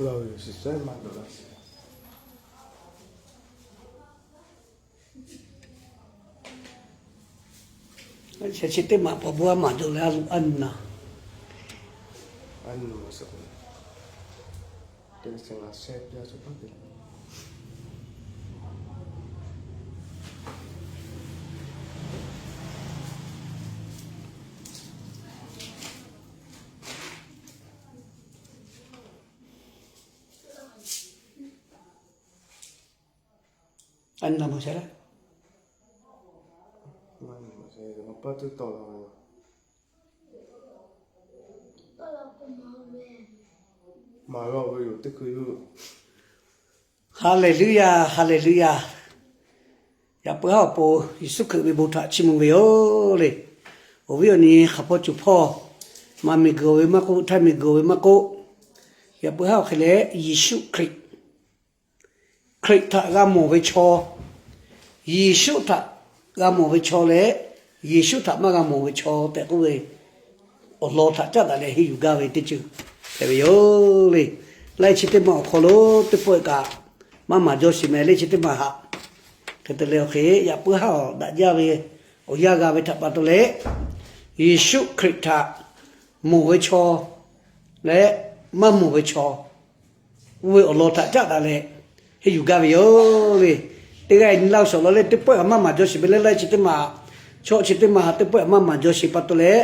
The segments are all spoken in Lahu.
Chi teˇ maˬ paw bvuhˇ maˍ cawˬ leh a loꞈ a naˬ. Haˍleˍluˇyaˬ, haˍleˍluˇyaˬ. Yaꞈ puiˉ haˉ awˬ pon Yeˍsuˆ Hkriꞈ ve bon htaꞈ chiˇ mvuh ve yoˬ le. Awˬ viˉ awˬ nyi hk'aˬ hpawˇ cuˬ hpawˇ, maˇ miˬguiˬ ve maˇ k'oˆ, htaˇ miˬguiˬ ve maˇ k'oˆ, yaꞈ puiˉ haˉ awˬ hk'e leh Yeˍsuˆ Hkriꞈ, Hkriꞈ htaꞈ g'a mawˬ ve chaw, Yeˍsuˆ htaꞈ g'a mawˬ ve chaw leh, Yeˍsuˆ htaꞈ maˇ g'a mawˬ ve chaw tehꞈ k'oˆ ve awˬ lawn htaꞈ caˉ daꞈ leh henˇ yuˬ gaˇ ve teˇ ceuˬ hpehꞈ ve yoˬ le. Laiˇ chi teˇ maˬ awˬ hk'aw lo teˇ pawˆ kaꞈ maˇ maˍ jaw shiˍ meh leh chi teˇ maˬ haꞈ. Hk'e te leh awˬ hk'e yaꞈ puiˉ haˉ awˬ daꞈ jaˇ ve awˬ yanˇ g'a ve htaꞈ pa taw leh, Yeˍsuˆ Hkriꞈ htaꞈ mawˬ ve chaw leh maˇ mawˬ ve chaw oˇ ve awˬ lawn htaꞈ caˉ daꞈ leh henˇ yuˬ gaˇ ve yoˬ le. Teˇ g'aˇ nyi laˇ shawˍ law leh teˇ pawˆ kaꞈ maˇ maˍ jaw shiˍ meh leh laiˇ chi teˇ maˬ, chaw chi teˇ maˬ haꞈ teˇ pawˆ kaꞈ maˇ maˍ jaw shiˍ pa taw leh,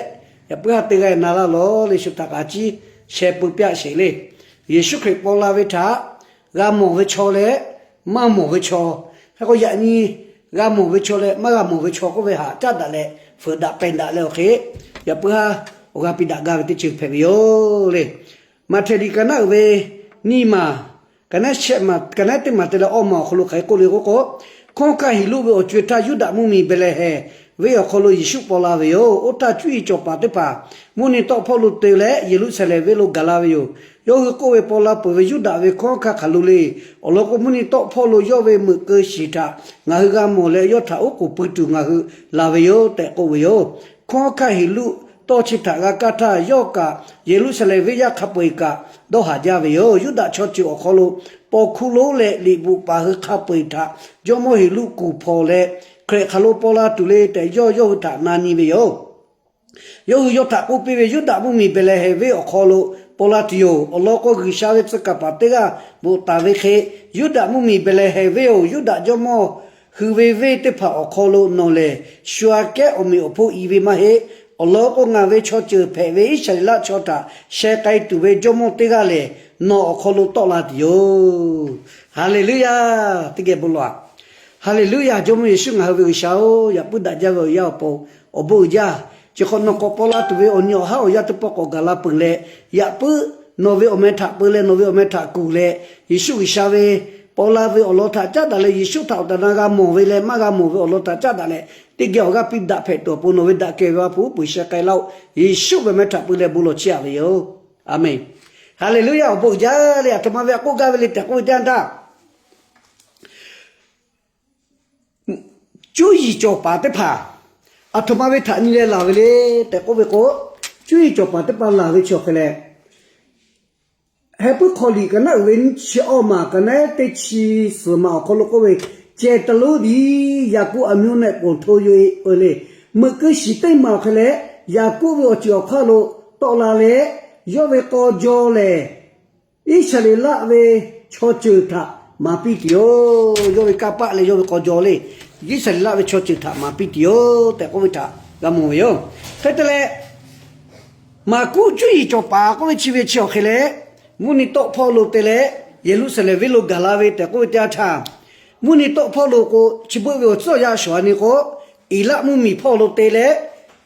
yaꞈ puiˉ haˉ teˇ g'aˇ na laˇ lawˬ le shu htaꞈ kaꞈ ciˉ sheh peu pyaˆ sheˍ le. Yeˍsuˆ Hkriꞈ paw la ve htaꞈ g'a mawˬ ve chaw leh maˇ mawˬ ve chaw, hk'e k'o yaꞈ nyi g'a mawˬ ve chaw leh maˇ g'a mawˬ ve chaw k'oˆ ve haꞈ caˉ daꞈ leh fuiˍ daꞈ pehˬ daꞈ leh awˬ hk'e, yaꞈ puiˉ haˉ awˬ g'a piˇ daꞈ gaˇ ve teˇ ceuˬ hpehꞈ ve yoˬ le. Maꞈhtehˍ liꞈ ka naˉ uiˍ ve nyiˇ maˬ, ka naˉ shehˆ maˬ, ka naˉ teˇ maˬ te leh awˇ maˬ awˬ hk'aw lo hk'aˬ hk'e k'oˆ le k'oˆ k'o, hkawˉ hkanˇ Heˍroˆ ve awˬ co-e htaˇ Yuˇdaꞈ mvuhˇmiˬ Behˍlehˍhehnˍ venˇ awˬ hk'aw lo Yeˍsuˆ paw la ve yoˬ. Oˇ htaˇ cuˇ yiˍ cawˬ paˍ teˇ hpaˍ mvuhˇ nyi tawˆ hpawˇ lo te leh Yeˍruˆsaˍlehnˍ venˇ lo gaˬ la ve yoˬ. Yawˇ hui k'oˆ ve, Paw la peuˬ ve Yuˇdaꞈ ve hkawˉ hkanˇ hk'aˬ lo le. Awˬ lawn k'o, mvuhˇ nyi tawˆ hpawˇ lo yawˇ ve meuꞈ keu shiˍ htaꞈ ngaˬ hui g'a mawˬ leh, yawˇ htaꞈ oˉ k'oˍ pui tuˬ ngaˬ hui la ve yoˬ tehꞈ k'oˆ ve yoˬ. Hkawˉ hkanˇ Heˍroˆ tawˇ chi htaꞈ g'a kaˇ htaˇ, yawˇ kaꞈ Yeˍruˆsaˍlehnˍ venˇ yaˇ hk'a peu-eˬ kaꞈ dawˇ haˍ jaˇ ve yoˬ. Yuˇdaꞈ chaw ceuˬ awˬ hk'aw lo paw hkuˇ lonˉ leh liꞈ bvuhꞈ paˍ hui hk'a peu-eˬ htaꞈ Jawˇmawˇ Heˍroˆ kuˬ hpawnˬ leh, Hkriꞈ hk'aˬ lo paw la tuˬ le tehꞈ yawˇ yawˇ hui htaꞈ na nyi ve yoˬ. Yawˇ hui yawˇ htaꞈ k'oˆ piˇ ve, Yuˇdaꞈ mvuhˇmiˬ Behˍlehˍhehnˍ venˇ awˬ hk'aw lo paw la tuˬ yoˬ. Awˬ lawn k'o, G'uiˬsha ve tcuh kaˍ paˍ teˇ g'aˇ bvuhꞈ taˍ ve hk'e, Yuˇdaꞈ mvuhˇmiˬ Behˍlehˍhehnˍ venˇ-oˬ, Yuˇdaꞈ jawˇmawˇ hui ve venˇ teˇ hpaˍ awˬ hk'aw lo nawˬ lehˬ shu aꞈ kehˉ awˬ meꞈ awˬ hponˇ i ve maˇ heˆ. Awˬ lawn k'o, ngaˬ ve chaw ceuˬ hpehꞈ ve Iˉsaˍreˍlaˆ chaw htaꞈ sheh k'ai tuˬ ve Jawˇmawˇ teˇ g'aˇ lehˬ, nawˬ awˬ hk'aw lo tawˆ la tuˬ yoˬ. Haˍleˍluˇyaˬ. Teˇ geh bon lawˬ-aꞈ. Haˍleˍluˇyaˬ. Jawˇmawˇ Yeˍsuˆ, ngaˬ hui ve G'uiˬsha-oˬ, yaꞈ puiˉ daꞈ jaˇ ve awˬ yanˇ awˬ pon awˬ bon uiˍ jaˇ. Chi hk'awꞈ nawˬ k'awꞈ paw la tuˬ ve awˬ nyi awˬ haˉ awˬ yanˇ teˇ pawˆ k'awꞈ gaˬ la peuˬ leh, yaꞈ puiˉ nawˬ ve awˬ meh htaꞈ peu leh nawˬ ve awˬ meh htaꞈ kuˬ leh, Yeˍsuˆ G'uiˬsha ve paw la ve awˬ lawn htaꞈ caˉ daꞈ leh, Yeˍsuˆ htaꞈ awˬ tehˬ awˬ na g'a mawˬ ve leh maˇ g'a mawˬ ve awˬ lawn htaꞈ caˉ daꞈ leh, teˇ geh awˬ g'aˇ piˇ daꞈ hpehꞈ tuˬ awˬ pon nawˬ ve daꞈ kehˬ ve Awˬ ha hpu uˉ peunˍ sheh k'ai laˇ-oˆ. Yeˍsuˆ ve meh htaꞈ peu leh bon lawˬ chehˇ-a ve yoˬ. Aˍmenˍ. Haˍleˍluˇyaˬ. Awˬ bon uiˍ jaˇ le. Aˬ htoꞈ ma ve a k'oˆ gaˇ ve le tehꞈ k'oˆ ve teˇ yanˇ htaˇ, cuˇ yiˍ cawˬ paˍ teˇ hpaˍ aˬ htoꞈ ma ve htaꞈ nyi leh laˬ ve le tehꞈ k'oˆ ve k'o, cuˇ yiˍ cawˬ paˍ teˇ hpaˍ laˬ ve chi awˬ hk'e leh, Heh puiˉ hk'aw liꞈ ka naˉ uiˍ ve nyiˇ chi awˇ maˬ, ka naˉ teˇ chi suhˍ maˬ awˬ hk'aw lo k'oˆ ve, Cehˬ taˍ lonˉ diˬ, Yaˍkoˆ aˬ myoˇ nehˆ ponˬ hto yoˬ-e k'oˆ ve le. Meuꞈ keu shiˍ teˇ maˬ awˬ hk'e leh, Yaˍkoˆ ve awˬ ceuˬ awˬ hk'aˇ lo tawˆ la leh, yawˇ ve k'aw jaw lehˬ, Iˉsaˍreˍlaˆ ve chaw ceuˬ htaꞈ maˍ piˇ tuˬ yoˬ. Yawˇ ve kanˇ paˆ leh yawˇ ve k'aw jaw le, Iˉsaˍreˍlaˆ ve chaw ceuˬ htaꞈ maˍ piˇ tuˬ yoˬ tehꞈ k'oˆ ve htaꞈ g'a mawˬ ve yoˬ. Hk'e te leh, Maˍkuˆ cuˇ yiˍ cawˬ paˍ k'oˆ ve chi ve chi awˬ hk'e leh, mvuhˇ nyi tawˆ hpawˇ lo te leh Yeˍruˆsaˍlehnˍ venˇ lo gaˬ la ve tehꞈ k'oˆ ve teˇ yanˇ htaˇ, mvuhˇ nyi tawˆ hpawˇ lo k'o, chi beuꞈ ve awˬ tcuhˉ awˬ yanˇ shawˍ a nyi k'o, Eˍlaˆ mvuhˇmiˬ hpawˇ lo te leh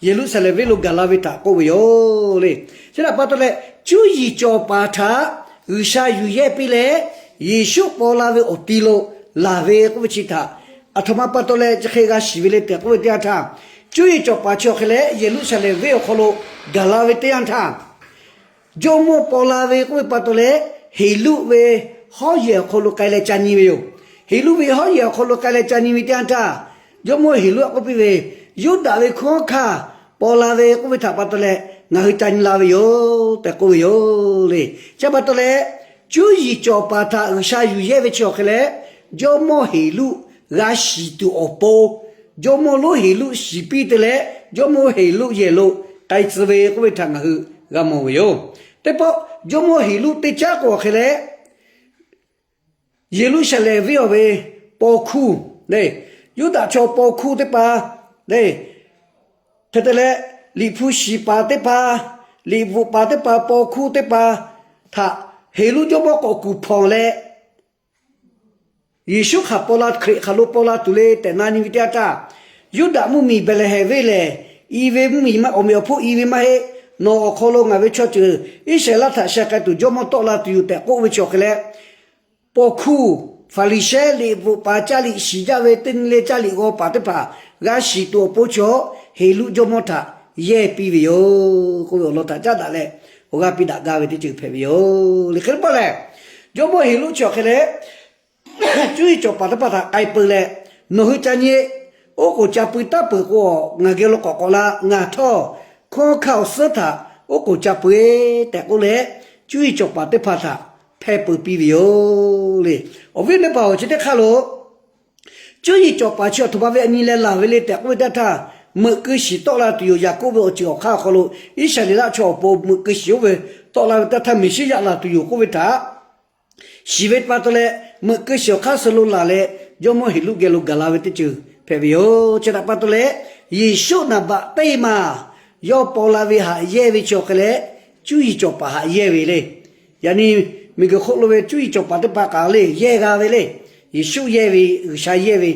Yeˍruˆsaˍlehnˍ venˇ lo gaˬ la ve htaꞈ k'oˆ ve yoˬ le. Chi htaꞈ pa taw leh, cuˇ yiˍ cawˬ paˍ htaꞈ G'uiˬsha yuˬ yehˇ piˇ leh, Yeˍsuˆ paw la ve awˬ ti lo laˬ ve k'oˆ ve chi htaꞈ aˬ htoꞈ ma pa taw leh chi hk'e g'a shiˍ ve le tehꞈ k'oˆ ve teˇ yanˇ htaˇ, cuˇ yiˍ cawˬ paˍ chi awˬ hk'e leh Yeˍruˆsaˍlehnˍ venˇ awˬ hk'aw lo gaˬ la ve teˇ yanˇ htaˇ, jawˇmawˇ paw la ve k'oˆ ve pa taw leh, Heˍluˆ ve hawˉ yehˬ awˬ hk'aw lo k'ai leh ca nyi ve yoˬ. Heˍluˆ ve hawˉ yehˬ awˬ hk'aw lo k'ai leh ca nyi ve teˇ yanˇ htaˇ, jawˇmawˇ Heˍluˆ htaꞈ k'oˆ piˇ ve, Yuˇdaꞈ ve hkunˉ hawˉ hkanˇ paw la ve k'oˆ ve htaꞈ pa taw leh ngaˬ hui ca nyi la ve yoˬ tehꞈ k'oˆ ve yoˬ le. Chi pa taw leh, Cuˇ yiˍ cawˬ paˍ htaꞈ G'uiˬsha yuˬ yehˇ ve chi awˬ hk'e leh, jawˇmawˇ Heˍroˆ g'a shiˍ tuˬ awˬ pon, jawˇmawˇ lonˉ Heˍroˆ shiˍ piˇ te leh, jawˇmawˇ Heˍroˆ yehˬ lo k'ai tcuh ve k'oˆ ve htaꞈ ngaˬ hui g'a mawˬ ve yoˬ. Teˇ pawˆ jawˇmawˇ Heˍroˆ teˇ caˉ k'o awˬ hk'e leh, Yeˍruˆsaˍlehnˍ venˇ awˬ ve paw hkuˇ le, Yuˇdaꞈ chaw paw hkuˇ teˇ hpaˍ le, hk'e te leh, liꞈ hpu shiˍ paˍ teˇ hpaˍ, liꞈ bvuhꞈ paˍ teˇ hpaˍ, paw hkuˇ teˇ hpaˍ htaꞈ Heˍroˆ jawˇmawˇ k'awꞈ kuˬ hpawnˬ leh, Yeˍsuˆ hk'aˬ paw la, Hkriꞈ hk'aˬ lo paw la tuˬ le tehꞈ na nyi ve teˇ yanˇ htaˇ, Yuˇdaꞈ mvuhˇmiˬ Behˍlehˍhehnˍ venˇ lehˬ, i ve mvuhˇmiˬ maˇ, awˬ meꞈ awˬ hponˇ i ve maˇ heˆ. Nawˬ awˬ hk'aw lo ngaˬ ve chaw ceuˬ Iˉsaˍreˍlaˆ htaꞈ sheh k'ai tuˬ jawˇmawˇ tawˆ la tuˬ yoˬ tehꞈ k'oˆ ve chi awˬ hk'e leh, paw hkuˇ, Hpaˍriˍsehˇ, liꞈ bvuhꞈ paˍ ca liꞈ shiˍ jaˇ ve teˇ nyi le ca liꞈ g'aw paˍ teˇ hpaˍ g'a shiˍ tuˬ awˬ pon chaw Heˍroˆ jawˇmawˇ htaꞈ yehˇ piˇ ve yoˬ k'oˆ ve awˬ lawn htaꞈ caˉ daꞈ leh, awˬ g'aˇ piˇ daꞈ gaˇ ve teˇ ceuˬ hpehꞈ ve yoˬ le. Hk'e te pa lehˬ, jawˇmawˇ Heˍroˆ chi awˬ hk'e leh, cuˇ yiˍ cawˬ paˍ teˇ hpaˍ htaꞈ k'ai peu leh, Nawˬ hui ca nyi, oˉ k'oˍ ca pui taˉ peuˬ k'o, ngaˬ geh lo k'awꞈ k'awꞈ la, ngaˬ htawˇ hkawˇ hkanˇ awˬ suhˉ htaꞈ oˉ k'oˍ ca pui tehꞈ k'oˆ leh, cuˇ yiˍ cawˬ paˍ teˇ hpaˍ htaꞈ hpehˇ peuˬ piˇ ve yoˬ le. Awˬ viˉ teˇ hpaˍ-oˬ, chi teˇ hk'aˇ lo cuˇ yiˍ cawˬ paˍ chi awˬ htoꞈ ma ve a nyi leh laˬ ve le tehꞈ k'oˆ ve teˇ htaˇ, meuꞈ keu shiˍ tawˆ la tuˬ yoˬ. Yaˍkoˆ ve awˬ ceuˬ awˬ hk'aˇ awˬ hk'aw lo Iˉsaˍreˍlaˆ chaw awˬ pon meuꞈ keu shiˍ oˇ ve tawˆ la ve teˇ htaˇ, Meˍsiˉyaꞈ laˬ tuˬ yoˬ k'oˆ ve htaꞈ shiˍ ve pa taw leh, meuꞈ keu shiˍ awˬ hk'aˇ suh lo laˬ leh, jawˇmawˇ Heˍroˆ geh lo gaˬ la ve teˇ ceuˬ hpehꞈ ve yoˬ. Chi htaꞈ pa taw leh, Yeˍsuˆ naˍ baꞈ teˇ maˬ yawˇ paw la ve haꞈ yehˇ ve chi awˬ hk'e leh, cuˇ yiˍ cawˬ paˍ haꞈ yehˇ ve le. Yaꞈ nyi miˬguiˬ hk'oˆ lo ve cuˇ yiˍ cawˬ paˍ teˇ hpaˍ kaꞈ le yehˇ g'a ve le. Yeˍsuˆ yehˇ ve, G'uiˬsha yehˇ ve,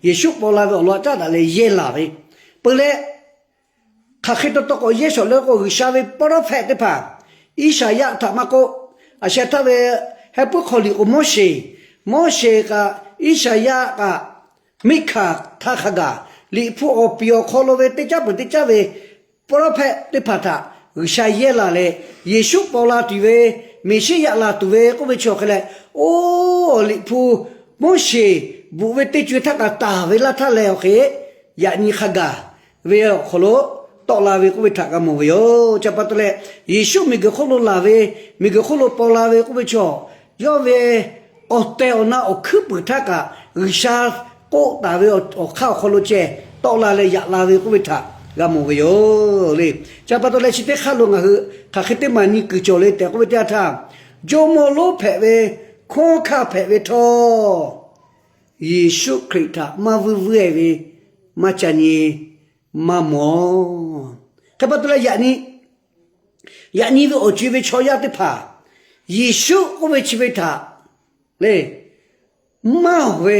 Yeˍsuˆ paw la ve awˬ lawn caˉ daꞈ leh yehˇ laˬ ve, peuˬ leh, hk'aˬ hk'e taw taw k'awꞈ yehˇ shawˍ leh k'o, G'uiˬsha ve prophet teˇ hpaˍ Iˉsaˍyaˆ htaꞈ maˇ k'oˆ, a sheh htaˇ ve heh puiˉ hk'aw liꞈ k'o Moˉseˍ, Moˉseˍ kaꞈ, Iˉsaˍyaˆ kaꞈ, Miˉhkaˍ htaˇ hk'a gaˬ, liꞈ hpu awˬ piˍ awˬ hk'aw lo ve teˇ caˉ peuˬ teˇ caˉ ve prophet teˇ hpaˍ htaꞈ G'uiˬsha yehˇ laˬ leh, Yeˍsuˆ paw la tuˬ ve, Meˍsiˉyaꞈ laˬ tuˬ ve k'oˆ ve chi awˬ hk'e leh, oˇ liꞈ hpu Moˉseˍ bvuhꞈ ve teˇ co-e htaˇ kaꞈ taˍ ve laˇ htaˇ leh awˬ hk'e, yaꞈ nyi hk'a gaˬ ve awˬ hk'aw lo tawˆ la ve k'oˆ ve htaꞈ g'a mawˬ ve yoˬ. Chi pa taw leh, Yeˍsuˆ miˬguiˬ hk'oˆ lo laˬ ve, miˬguiˬ hk'oˆ lo paw la ve k'oˆ ve chaw, yawˇ ve awˬ tehˬ awˬ na awˬ hkuiˉ puiˍ htaˇ kaꞈ G'uiˬsha k'oˆ taˍ ve awˬ hk'aˇ awˬ hk'aw lo ceh tawˆ la leh yaꞈ la ve k'oˆ ve htaꞈ g'a mawˬ ve yoˬ le. Chi pa taw leh, chi teˇ hk'aˇ lo ngaˬ hui hk'aˬ hk'e teˇ maˬ nyi kuiˬ cawˬ le tehꞈ k'oˆ ve teˇ yanˇ htaˇ, jawˇmawˇ lonˉ hpehꞈ ve hkawˉ hkanˇ hpehꞈ ve htawˇ, Yeˍsuˆ Hkriꞈ htaꞈ maˇ vuiˇ vuiˇ-e ve maˇ ca nyi, maˇ mawˬ. Hk'e pa taw leh, yaꞈ nyi ve awˬ co-e ve chaw yaˇ teˇ hpaˍ Yeˍsuˆ k'oˆ ve chi ve htaꞈ le maˇ awˬ ve,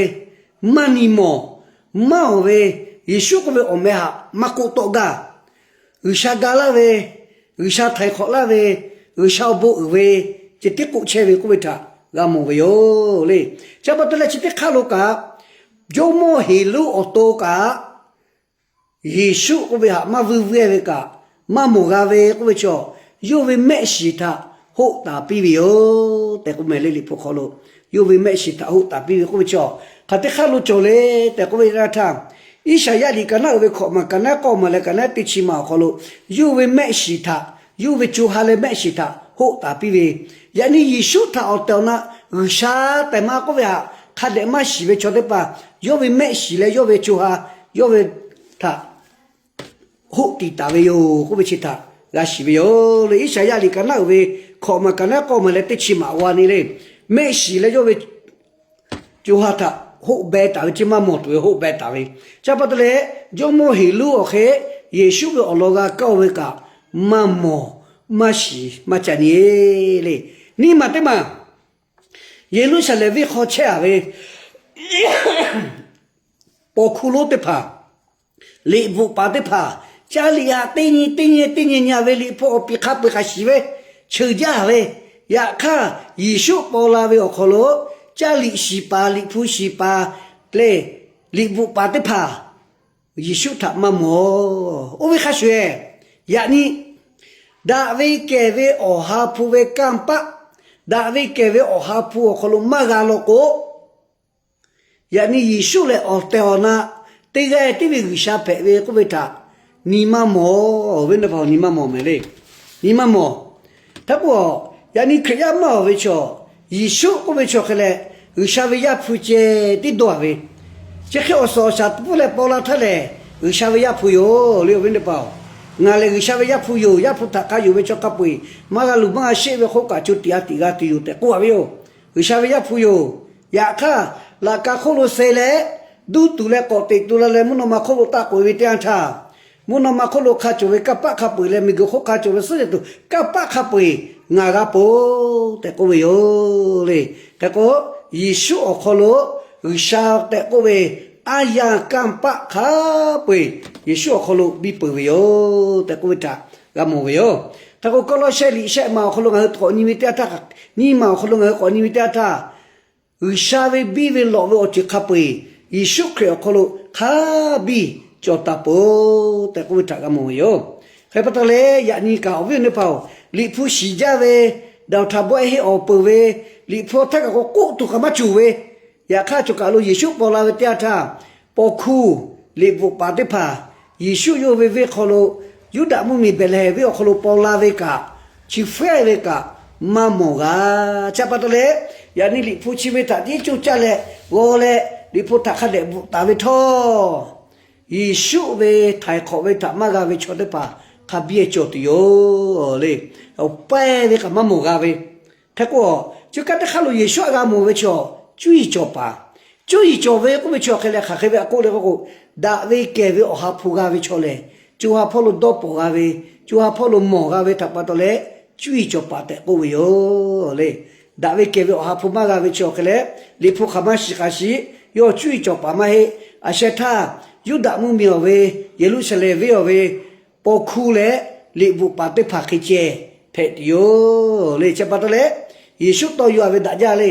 maˇ nyi mawˬ, maˇ awˬ ve, Yeˍsuˆ k'oˆ ve awˬ meh htaꞈ maˇ k'oˆ tawˆ gaˇ. G'uiˬsha ga laˇ ve, G'uiˬsha htaiˍ hk'awꞈ laˇ ve, G'uiˬsha awˬ bon uiˍ ve, ceh tiˉ k'oˆ chehˇ ve k'oˆ ve htaꞈ g'a mawˬ ve yoˬ le. Chi pa taw leh, chi teˇ hk'aˇ lo kaꞈ jawˇmawˇ Heˍroˆ awˬ to kaꞈ Yeˍsuˆ k'oˆ ve htaꞈ maˇ vuiˇ vuiˇ-e ve kaꞈ, maˇ mawˬ g'a ve k'oˆ ve chaw, yawˇ ve mehˆ shiˍ htaꞈ hoˆ taˍ piˇ ve yoˬ tehꞈ k'oˆ meh le. Liꞈ hpu hk'aw lo yawˇ ve mehˆ shiˍ htaꞈ hoˆ taˍ piˇ ve k'oˆ ve chaw, hk'aˬ teˇ hk'aˇ lo cawˬ le tehꞈ k'oˆ ve htaˇ, Iˉsaˍyaˆ liꞈ ka naˉ uiˍ ve hkawꞈ maˬ ka naˉ k'awˇ maˬ leh ka naˉ teˇ chi maˬ awˬ hk'aw lo, yawˇ ve mehˆ shiˍ htaꞈ, yawˇ ve co ha leh mehˆ shiˍ htaꞈ hoˆ taˍ piˇ ve, yaꞈ nyi Yeˍsuˆ htaꞈ awˬ tehˬ awˬ na G'uiˬsha tehꞈ maˇ k'oˆ ve htaꞈ hk'a dehꞈ maˇ shiˍ ve chaw teˇ hpaˍ, yawˇ ve mehˆ shiˍ leh yawˇ ve co ha, yawˇ ve htaꞈ hoˆ tiˍ taˍ ve yoˬ k'oˆ ve chi htaꞈ g'a shiˍ ve yoˬ le. Iˉsaˍyaˆ liꞈ ka naˉ uiˍ ve hkawꞈ maˬ ka naˉ k'awˇ maˬ leh teˇ chi maˬ g'a nyi le. Mehˆ shiˍ leh yawˇ ve co ha htaꞈ hoˆ beh taˍ ve, chi maˇ mawˬ tuˬ ve hoˆ beh taˍ ve. Chi pa taw leh, jawˇmawˇ Heˍroˆ awˬ hk'e Yeˍsuˆ ve awˬ lawn g'a kaˇ-o ve kaꞈ, maˇ mawˬ, maˇ shiˍ, maˇ ca nyi le. Nyiˇ maˬ teˇ maˬ Yeˍruˆsaˍlehnˍ venˇ hk'aw chehˇ-a ve paw hkuˇ lonˉ teˇ hpaˍ, liꞈ bvuhꞈ paˍ teˇ hpaˍ, ca liꞈ htaꞈ teˇ nyi teˇ nyi teˇ nyi nyi-a ve, liꞈ hpu awˬ piˍ hk'a peu-eˬ hk'a shiˍ ve cheuˬ jaˇ ve, yaꞈ hk'aˇ Yeˍsuˆ paw la ve awˬ hk'aw lo, ca liꞈ shiˍ paˍ, liꞈ hpu shiˍ paˍ leh liꞈ bvuhꞈ paˍ teˇ hpaˍ Yeˍsuˆ htaꞈ maˇ mawˬ. Oˇ ve hk'a shuˍ-ehˍ, yaꞈ nyi daꞈ ve kehˬ ve Awˬ ha hpu ve kanˇ paˆ, daꞈ ve kehˬ ve Awˬ ha hpu awˬ hk'aw lo maˇ g'a law k'o, yaꞈ nyi Yeˍsuˆ lehˬ awˬ tehˬ awˬ na teˇ g'aˇ tiˉ ve G'uiˬsha hpehꞈ ve k'oˆ ve htaꞈ nyi maˇ mawˬ. Awˬ viˉ teˇ hpaˍ-oˬ, nyi maˇ mawˬ meh le. Nyi maˇ mawˬ. Htaˇ k'o, yaꞈ nyi Hkriꞈ yaˇ maˇ awˬ ve chaw, Yeˍsuˆ k'oˆ ve chi awˬ hk'e leh, G'uiˬsha ve Yaˇ hpu ceh tiˉ dawˇ a ve, chi hk'e awˬ suhˍ awˬ shaˍ teˇ pawˆ leh paw la htaˇ lehˬ, G'uiˬsha ve Yaˇ hpu yoˬ le, awˬ viˉ teˇ hpaˍ-oˬ. Ngaˬ lehˬ G'uiˬsha ve Yaˇ hpu yoˬ. Yaˇ hpu htaꞈ hk'a yonˍ ve chaw hk'a peu-eˬ maˇ g'a luˬ maˇ g'a sheˆ ve hk'oˆ kaꞈ co tiꞈ a tiꞈ g'a tuˬ yoˬ tehꞈ k'oˆ a ve yoˬ. G'uiˬsha ve Yaˇ hpu yoˬ. Yaꞈ hk'aˇ, laꞈ ka hk'oˆ lo suh leh, duˇ tuˬ leh k'awꞈ teꞈ tu la leh mvuhˇ naw ma hk'oˆ lo taˆ k'oꞈ-e ve teˇ yanˇ htaˇ, mvuhˇ naw ma hk'oˆ lo hk'a cawˬ ve kanˇ paˆ hk'a peu-eˬ leh miˬguiˬ hk'oˆ hk'a cawˬ ve suhˉ jehˬ tuˬ kanˇ paˆ hk'a peu-eˬ ngaˬ g'a peuˬ tehꞈ k'oˆ ve yoˬ le. Hk'e k'o, Yeˍsuˆ awˬ hk'aw lo G'uiˬsha tehꞈ k'oˆ ve aˉ yanˇ kanˇ paˆ hk'a peu-eˬ Yeˍsuˆ awˬ hk'aw lo biˇ peuˬ ve yoˬ tehꞈ k'oˆ ve htaꞈ g'a mawˬ ve yoˬ. Hk'e k'o, Kawˇlawˇsehˇ liꞈ shehˆ ma awˬ hk'aw lo ngaˬ hui k'awꞈ nyi ve teˇ yanˇ htaˇ, nyiˇ ma awˬ hk'aw lo ngaˬ hui k'awꞈ nyi ve teˇ yanˇ htaˇ, G'uiˬsha ve biˇ ve lawꞈ ve awˬ ceuˬ hk'a peu-eˬ Yeˍsuˆ Hkriꞈ awˬ hk'aw lo hk'a biˇ cawˬ taˍ peuˬ tehꞈ k'oˆ ve htaꞈ g'a mawˬ ve yoˬ. Hk'e pa taw leh, yaꞈ nyi kaꞈ awˬ viˉ awˬ nyi teˇ hpaˍ-oˬ, Liꞈ hpu shiˍ jaˇ ve, daꞈ htaꞈ bawehˇ heˆ awˬ peuˬ ve, Liꞈ hpu htaˇ kaꞈ k'awꞈ k'oˆ tuˬ kaꞈ maˇ cawˬ ve, yaꞈ hk'aˇ cawˬ kaꞈ lo Yeˍsuˆ paw la ve teˇ yanˇ htaˇ, paw hkuˇ, liꞈ bvuhꞈ paˍ teˇ hpaˍ Yeˍsuˆ yawˇ ve venˇ hk'aw lo, Yuˇdaꞈ mvuhˇmiˬ Behˍlehˍhehnˍ venˇ awˬ hk'aw lo paw la ve kaꞈ, chi hpehˇ ve kaꞈ maˇ mawˬ g'a. Chi pa taw leh, yaꞈ nyi Liꞈ hpu chi ve htaꞈ tiˉ coˇ caˇ leh g'aw leh, Liꞈ hpu htaꞈ hk'a dehꞈ bvuhꞈ taˍ ve htawˇ, Yeˍsuˆ ve htaiˍ hk'awꞈ ve htaꞈ maˇ g'a ve chaw teˇ hpaˍ hk'a biˇ cawˬ tuˬ yoˬ le. Awˬ paˇ ve kaꞈ maˇ mawˬ g'a ve. Hk'e k'o, chi kanˉ teˇ hk'aˇ lo Yeˍsuˆ htaꞈ g'a mawˬ ve chaw, cuˇ yiˍ cawˬ paˍ. Cuˇ yiˍ cawˬ ve k'oˆ ve chi awˬ hk'e leh hk'aˬ hk'e ve a k'oˆ le k'oˆ k'o, daꞈ ve kehˬ ve Awˬ ha hpu g'a ve chaw lehˬ, co ha hpawˇ lo dawˇ pawˍ g'a ve, co ha hpawˇ lo mawˬ g'a ve htaꞈ pa taw leh, cuˇ yiˍ cawˬ paˍ tehꞈ k'oˆ ve yoˬ le. Daꞈ ve kehˬ ve Awˬ ha hpu maˇ g'a ve chi awˬ hk'e leh, Liꞈ hpu hk'aˬ maˇ shiˍ hk'aˬ shiˍ, yawˇ cuˇ yiˍ cawˬ paˍ maˇ heˆ. A sheh htaˇ, Yuˇdaꞈ mvuhˇmiˬ awˬ ve, Yeˍruˆsaˍlehnˍ venˇ awˬ ve paw hkuˇ leh liꞈ bvuhꞈ paˍ teˇ hpaˍ hk'e ceh hpehꞈ tuˬ yoˬ le. Chi pa taw leh, Yeˍsuˆ tawˇ yaw-a ve daꞈ jaˇ le.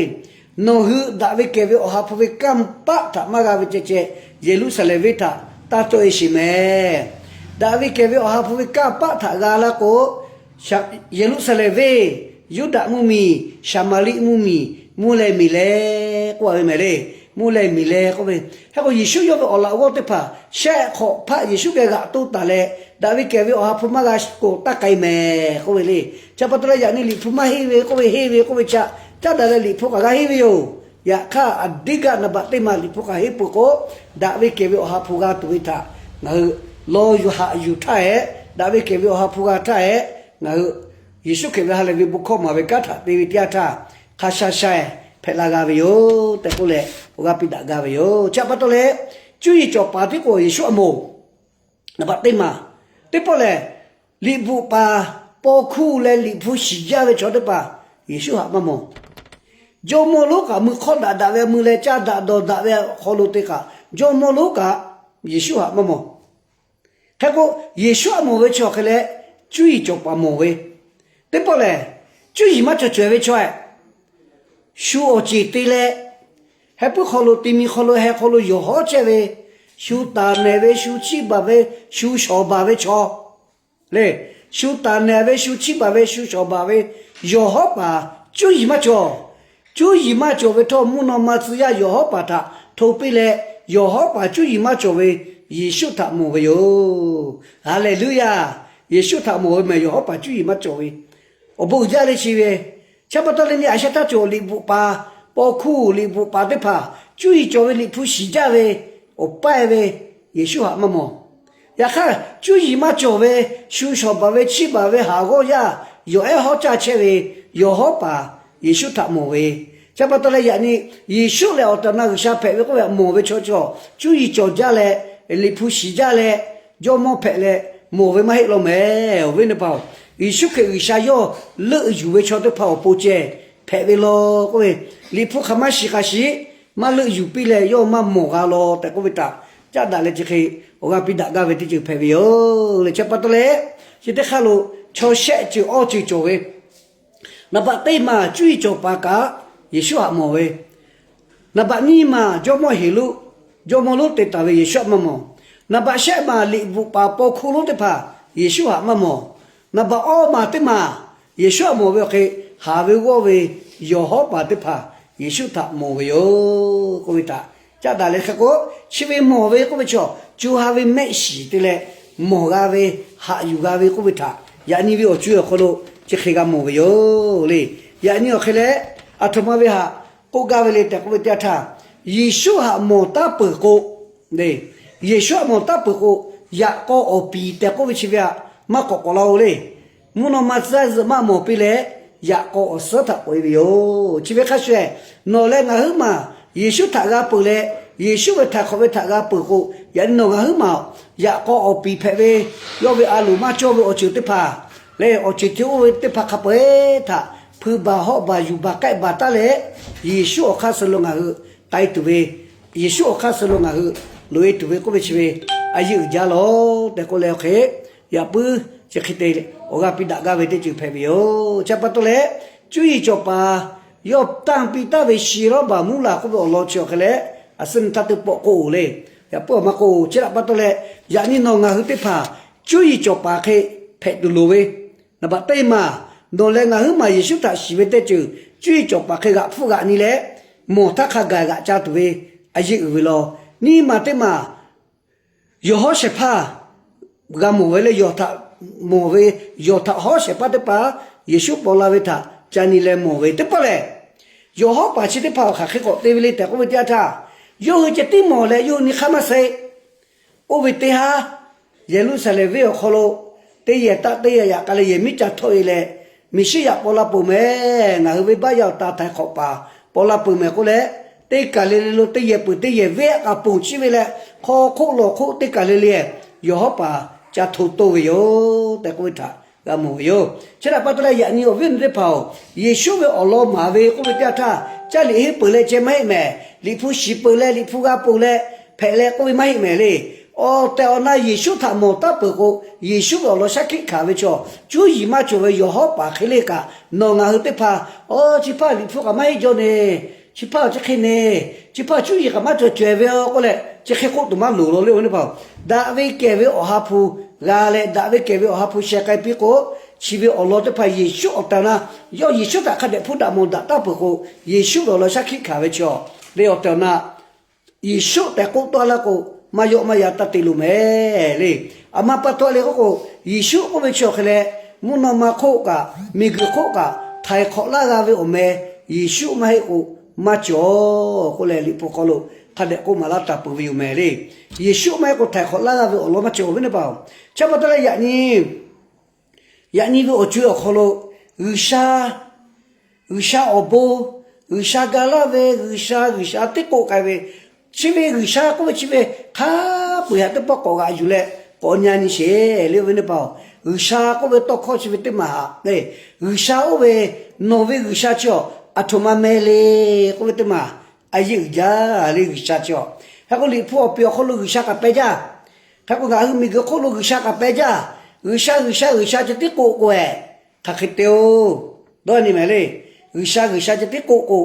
Nawˬ hui daꞈ ve kehˬ ve Awˬ ha hpu ve kanˇ paˆ htaꞈ maˇ g'a ve ceh ceh, Yeˍruˆsaˍlehnˍ venˇ htaꞈ taˇ tawˆ-e sheˍ mehˍ. Daꞈ ve kehˬ ve Awˬ ha hpu ve kanˇ paˆ htaꞈ g'a laˇ k'o, Yeˍruˆsaˍlehnˍ venˇ, Yuˇdaꞈ mvuhˇmiˬ, Saˍmaˍriˆ mvuhˇmiˬ, mvuhˇ leh miˬ leh k'oˆ a ve mehˍ le. Mvuhˇ leh miˬ leh k'oˆ ve, hk'e k'o Yeˍsuˆ yawˇ ve awˬ laꞈ g'awˇ teˇ hpaˍ shehˆ hk'awꞈ hpaˆ Yeˍsuˆ geh g'aꞈ toˇ taˍ leh, daꞈ ve kehˬ ve Awˬ ha hpu maˇ g'a k'o taˇ k'ai mehˍ k'oˆ ve le. Chi pa taw leh yaꞈ nyi Liꞈ hpu maˇ henˇ ve k'oˆ ve, henˇ ve k'oˆ ve chi caˉ daꞈ leh Liꞈ hpu kaꞈ g'a henˇ ve yoˬ. Yaꞈ hk'aˇ, a diˉ gaˆ naˍ baꞈ teˇ ma Liꞈ hpu kaꞈ henˇ peuˬ k'o, daꞈ ve kehˬ ve Awˬ ha hpu g'a tuˬ ve htaꞈ ngaˬ hui lawˇ yuˬ haꞈ yuˬ htaˇ hehꞈ, daꞈ ve kehˬ ve Awˬ ha hpu g'a htaˇ hehꞈ, ngaˬ hui Yeˍsuˆ Hkriꞈ ve ha lehˬ ve bon hkawˇ maˍ ve kanˉ htaꞈ te ve teˇ yanˇ htaˇ, hk'a sha sha hpehꞈ la g'a ve yoˬ tehꞈ k'oˆ leh, awˬ g'aˇ piˇ daꞈ gaˇ ve yoˬ. Chi pa taw leh, cuˇ yiˍ cawˬ paˍ tiˉ k'o Yeˍsuˆ htaꞈ mawˬ. Naˍ baꞈ teˇ maˬ, teˇ pawˆ lehˬ, liꞈ bvuhꞈ paˍ, paw hkuˇ leh liꞈ hpu shiˍ jaˇ ve chaw teˇ hpaˍ Yeˍsuˆ htaꞈ maˇ mawˬ. Jawˇmawˇ lonˉ kaꞈ mui hk'awˇ daꞈ daꞈ ve mui leh caˇ daꞈ dawˬ daꞈ ve awˬ hk'aw lo te kaꞈ, jawˇmawˇ lonˉ kaꞈ Yeˍsuˆ htaꞈ maˇ mawˬ. Hk'e k'o, Yeˍsuˆ htaꞈ mawˬ ve chi awˬ hk'e leh, cuˇ yiˍ cawˬ paˍ mawˬ ve. Teˇ pawˆ lehˬ, cuˇ yiˍ maˇ cawˬ cawehˬ ve chaw htaꞈ shu awˬ ceˬ te leh, heh puiˉ hk'aw lo, te mi hk'aw lo, heh hk'aw lo yawˬ hawˉ chehˇ ve, shu taˍ nehˬ ve, shu chiˇ baˬ ve, shu shawˍ baˬ ve chaw le. Shu taˍ nehˬ ve, shu chiˇ baˬ ve, shu shawˍ baˬ ve yawˬ hawˉ paˍ cuˇ yiˍ maˇ cawˬ. Cuˇ yiˍ maˇ cawˬ ve htawˇ, mvuhˇ naw ma tcuh yaˇ yawˬ hawˉ paˍ htaꞈ hto piˇ leh, yawˬ hawˉ paˍ cuˇ yiˍ maˇ cawˬ ve Yeˍsuˆ htaꞈ mawˬ ve yoˬ. Haˍleˍluˆyaˍ. Yeˍsuˆ htaꞈ mawˬ ve mehˬ yawˬ hawˉ paˍ cuˇ yiˍ maˇ cawˬ ve awˬ bon uiˍ jaˇ le chi ve. Chi pa taw leh, nyi a sheh htaˇ cawˬ liꞈ bvuhꞈ paˍ, paw hkuˇ liꞈ bvuhꞈ paˍ teˇ hpaˍ cuˇ yiˍ cawˬ ve, liꞈ hpu shiˍ jaˇ ve, awˬ paˇ ve Yeˍsuˆ htaꞈ maˇ mawˬ. Yaꞈ hk'aˇ, cuˇ yiˍ maˇ cawˬ ve, shu shawˍ baˬ ve, chiˇ baˬ ve, haˍ g'awˇ yaˇ yawˬ ehˉ hawˉ caˇ chehˇ ve yawˬ hawˉ paˍ Yeˍsuˆ htaꞈ mawˬ ve. Chi pa taw leh, yaꞈ nyi Yeˍsuˆ lehˬ awˬ tehˬ awˬ na G'uiˬsha hpehꞈ ve k'oˆ ve htaꞈ mawˬ ve chaw cawˬ, cuˇ yiˍ cawˬ jaˇ leh, liꞈ hpu shiˍ jaˇ leh, jawˇmawˇ hpehꞈ leh mawˬ ve maˇ heˆ law mehˍ. Awˬ viˉ teˇ hpaˍ-oˬ, Yeˍsuˆ Hkriꞈ G'uiˬsha yawˇ leuˆ yuˬ ve chaw teˇ hpaˍ awˬ pon ceh hpehꞈ ve law k'oˆ ve, liꞈ hpu hk'aˬ maˇ shiˍ hk'aˬ shiˍ maˇ leuˆ yuˬ piˇ leh yawˇ maˇ mawˬ g'a law tehꞈ k'oˆ ve htaꞈ caˉ daꞈ leh chi hk'e awˬ g'aˇ piˇ daꞈ gaˇ ve teˇ ceuˬ hpehꞈ ve yoˬ le. Chi pa taw leh, chi teˇ hk'aˇ lo chaw shehˆ ceuˬ awˇ ceuˬ cawˬ ve, naˍ baꞈ teˇ maˬ cuˇ yiˍ cawˬ paˍ kaꞈ Yeˍsuˆ htaꞈ mawˬ ve, naˍ baꞈ nyiˇ maˬ jawˇmawˇ Heˍroˆ, jawˇmawˇ lonˉ te taˍ ve Yeˍsuˆ htaꞈ maˇ mawˬ. Naˍ baꞈ shehˆ maˬ liꞈ bvuhꞈ paˍ paw hkuˇ lonˉ teˇ hpaˍ Yeˍsuˆ htaꞈ maˇ mawˬ. Naˍ baꞈ awˇ maˬ teˇ maˬ Yeˍsuˆ htaꞈ mawˬ ve awˬ hk'e, haˍ ve g'awˇ ve yawˬ hawˉ paˍ teˇ hpaˍ Yeˍsuˆ htaꞈ mawˬ ve yoˬ k'oˆ ve htaꞈ caˉ daꞈ leh hk'e k'o, chi ve mawˬ ve k'oˆ ve chaw, co ha ve mehˆ shiˍ te leh mawˬ g'a ve, haꞈ yuˬ g'a ve k'oˆ ve htaꞈ yaꞈ nyi ve awˬ co awˬ hk'aw lo chi hk'e g'a mawˬ ve yoˬ le. Yaꞈ nyi awˬ hk'e leh, Aˬ htoꞈ ma ve htaꞈ k'oˆ gaˇ ve le tehꞈ k'oˆ ve teˇ yanˇ htaˇ, Yeˍsuˆ htaꞈ mawˬ taˉ peuˬ k'o, Yeˍsuˆ htaꞈ mawˬ taˉ peuˬ k'o, yaꞈ k'aw awˬ piˍ tehꞈ k'oˆ ve chi ve htaꞈ maˇ k'awꞈ k'awꞈ la-o le. Mvuhˇ naw ma tcuh yaˇ zuhꞈ maˇ mawˬ piˇ leh, yaꞈ k'aw awˬ suhˉ htaꞈ k'oꞈ-e ve yoˬ. Chi ve hk'a shuˍ, nawˬ leh ngaˬ huiˉ maˬ Yeˍsuˆ htaꞈ g'a peuˬ leh, Yeˍsuˆ ve htaiˍ hk'awꞈ ve htaꞈ g'a peuˬ k'o, yaꞈ nyi nawˬ ngaˬ huiˉ maˬ yaꞈ k'aw awˬ piˍ hpehꞈ ve, yawˇ ve a loˍ maˇ cawˇ ve awˬ ceuˬ teˇ hpaˍ lehˬ, awˬ ceuˬ ceuˬ oˇ ve teˇ hpaˍ hk'a peu-eˬ htaꞈ hpui baˬ hawˆ baˬ yuˬ baˬ k'ehˆ baˬ taˉ leh, Yeˍsuˆ awˬ hk'aˇ suh lo ngaˬ hui k'ai tuˬ ve, Yeˍsuˆ awˬ hk'aˇ suh lo ngaˬ hui loꞈ-e tuˬ ve k'oˆ ve chi ve a yeˇ uiˍ jaˇ lawˬ tehꞈ k'oˆ leh, awˬ hk'e yaꞈ puiˉ chi hk'e te awˬ g'aˇ piˇ daꞈ gaˇ ve teˇ ceuˬ hpehꞈ ve yoˬ. Chi pa taw leh, cuˇ yiˍ cawˬ paˍ yawˇ tanˇ piˇ taˍ ve shi lawˉ baˬ muˉ laˬ k'oˆ ve awˬ lawn chi awˬ hk'e leh, a suhˉ nyi htaˇ teˇ pawˆ k'oˆ le. Yaꞈ puiˉ awˬ ma k'o, chi htaꞈ pa taw leh, yaꞈ nyi nawˬ ngaˬ hui teˇ hpaˍ cuˇ yiˍ cawˬ paˍ hk'e hpehꞈ tuˬ loˍ ve, naˍ baꞈ teˇ maˬ, nawˬ leh ngaˬ huiˉ maˬ Yeˍsuˆ htaꞈ shiˍ ve teˇ ceuˬ cuˇ yiˍ cawˬ paˍ hk'e g'aꞈ hpfuhˆ g'aꞈ nyi leh, mawˬ htaˇ hk'a gaˬ g'aꞈ ca tuˬ ve a yeˇ uiˍ ve law. Nyiˇ maˬ teˇ maˬ, yawˬ hawˉ shehˍ hpaˇ g'a mawˬ ve leh, yawˬ htaꞈ mawˬ ve, yawˬ htaꞈ hawˉ shehˍ hpaˇ teˇ hpaˍ Yeˍsuˆ paw la ve htaꞈ ca nyi leh mawˬ ve teˇ pawˆ lehˬ, yawˬ hawˉ paˍ chi teˇ hpaˍ awˬ hk'aˬ hk'e k'awꞈ te ve le tehꞈ k'oˆ ve teˇ yanˇ htaˇ, yawˇ hui ceh tiˉ mawˬ leh yawˇ hui nyi hk'aˇ maˇ sheˍ. Oˇ ve teˇ haˉ, Yeˍruˆsaˍlehnˍ venˇ awˬ hk'aw lo teˇ yehˬ taˆ teˇ yehˬ yaꞈ k'ai leh yehˬ miˉ ca htawˆ-e leh, Meˍsiˉyaꞈ paw la peuˬ mehˍ, ngaˬ hui venˇbaˆ yaˇ awˬ ta htaiˍ hk'awꞈ paˍ paw la peuˬ mehˍ k'oˆ leh, teˇ kaˬ le le lo teˇ yehˬ peuˬ teˇ yehˬ venˇ aꞈ k'a ponˬ chiˇ ve leh, hk'aw hk'oˆ lawˬ hk'oˆ teˇ kaˬ le le yawˬ hawˉ paˍ ca hto toˇ ve yoˬ tehꞈ k'oˆ ve htaꞈ g'a mawˬ ve yoˬ. Chi htaꞈ pa taw leh yaꞈ nyi awˬ viˉ awˬ nyi teˇ hpaˍ-oˬ, Yeˍsuˆ ve awˬ lawn maˍ ve k'oˆ ve teˇ yanˇ htaˇ, caˇ liꞈ henˇ peuˬ leh ceh maˇ heˆ mehˍ. Liꞈ hpu shiˍ peuˬ leh liꞈ hpu g'a peuˬ leh hpehꞈ leh k'oˆ ve maˇ heˆ mehˍ le. Awˬ tehˬ awˬ na Yeˍsuˆ htaꞈ mawˬ taˉ peuˬ k'o, Yeˍsuˆ ve awˬ lawn shaˉ hkiˆ hkanˍ ve chaw, cuˇ yiˍ maˇ cawˬ ve yawˬ hawˉ paˍ hk'e le kaꞈ, nawˬ ngaˬ hui teˇ hpaˍ, aˬ, chi hpaˇ liꞈ hpu kaꞈ maˇ heˆ jaw ne, chi hpaˇ chi hk'e ne, chi hpaˇ cuˇ yiˍ kaꞈ maˇ cawˬ cawehˬ ve-o k'oˆ leh, chi hk'e k'oˆ tuˬ maˇ loˍ law le, awˬ viˉ teˇ hpaˍ-oˬ. Daꞈ ve kehˬ ve awˬ ha hpu g'a leh, daꞈ ve kehˬ ve awˬ ha hpu sheh k'ai piˇ k'o, chi ve awˬ lawn teˇ hpaˍ Yeˍsuˆ awˬ tehˬ awˬ na, yawˇ Yeˍsuˆ htaꞈ hk'a dehꞈ hpuˇ daꞈ mawˬ daꞈ taˉ peuˬ k'o, Yeˍsuˆ ve awˬ lawn shaˉ hkiˆ hkanˍ ve chaw le, awˬ tehˬ awˬ na Yeˍsuˆ tehꞈ k'oˆ taˉ laˇ k'o, maˇ yawˆ maˇ yan taˇ te loˬ mehˍ le. Aˬ ma pa taw le k'oˆ k'o, Yeˍsuˆ k'oˆ ve chi awˬ hk'e leh, mvuhˇ naw ma hk'oˆ kaꞈ, miˬguiˬ hk'oˆ kaꞈ htaiˍ hk'awꞈ laˇ g'a ve awˬ meh Yeˍsuˆ maˇ heˆ k'o maˇ cawˬ k'oˆ leh, liꞈ hpu hk'aw lo hk'a dehꞈ k'oˆ maˍ laˇ taˍ peuˬ ve yoˬ mehˍ le. Yeˍsuˆ maˇ heˆ k'o htaiˍ hk'awꞈ laˇ g'a ve awˬ lawn maˇ cawˬ, awˬ viˉ teˇ hpaˍ-oˬ. Chi pa taw leh yaꞈ nyi Yaꞈ nyi ve awˬ co-e awˬ hk'aw lo G'uiˬsha, G'uiˬsha awˬ bon, G'uiˬsha ga laˇ ve, G'uiˬsha, G'uiˬsha tiˉ k'oˆ k'ai ve, chi ve G'uiˬsha k'oˆ ve chi ve hk'a peu-eˬ htaꞈ teˇ pawˆ k'awꞈ g'aꞈ yuˬ leh k'awꞈ nyi nyi sheˍ le, awˬ viˉ teˇ hpaˍ-oˬ. G'uiˬsha k'oˆ ve tawˇ hkawˇ chi ve teˇ maˬ haꞈ le. G'uiˬsha oˇ ve, nawˬ ve G'uiˬsha chi awˬ aˬ htoꞈ ma meh le k'oˆ ve teˇ maˬ a yeˇ uiˍ jaˇ le, G'uiˬsha chi awˬ. Hk'e k'o Liꞈ hpu awˬ piˍ awˬ hk'aw lo G'uiˬsha k'aꞈ peh jaˇ. Hk'e k'o ngaˬ hui miˬguiˬ hk'oˆ lo G'uiˬsha k'aꞈ peh jaˇ. G'uiˬsha, G'uiˬsha, G'uiˬsha ceh tiˉ k'oˆ k'o-eˬ, hk'aˬ hk'e te-oˬ, dawˇ nyi mehˍ le. G'uiˬsha, G'uiˬsha ceh tiˉ k'oˆ k'o,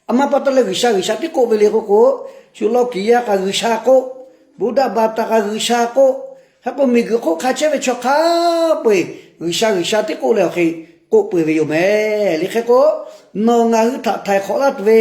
aˬ ma pa taw leh G'uiˬsha, G'uiˬsha tiˉ k'oˆ ve le k'oˆ k'o, shu lawˇ kiˍ yaˇ kaꞈ G'uiˬsha k'oˆ, Buddha baˬ taˍ kaꞈ G'uiˬsha k'oˆ, hk'e k'o miˬguiˬ hk'oˆ hk'a chehˇ ve chaw hk'a peu-eˬ G'uiˬsha, G'uiˬsha tiˉ k'oˆ leh awˬ hk'e k'oˆ peuˬ ve yoˬ mehˍ le. Hk'e k'o, nawˬ ngaˬ hui htaꞈ htaiˍ hk'awꞈ laˇ tuˬ ve,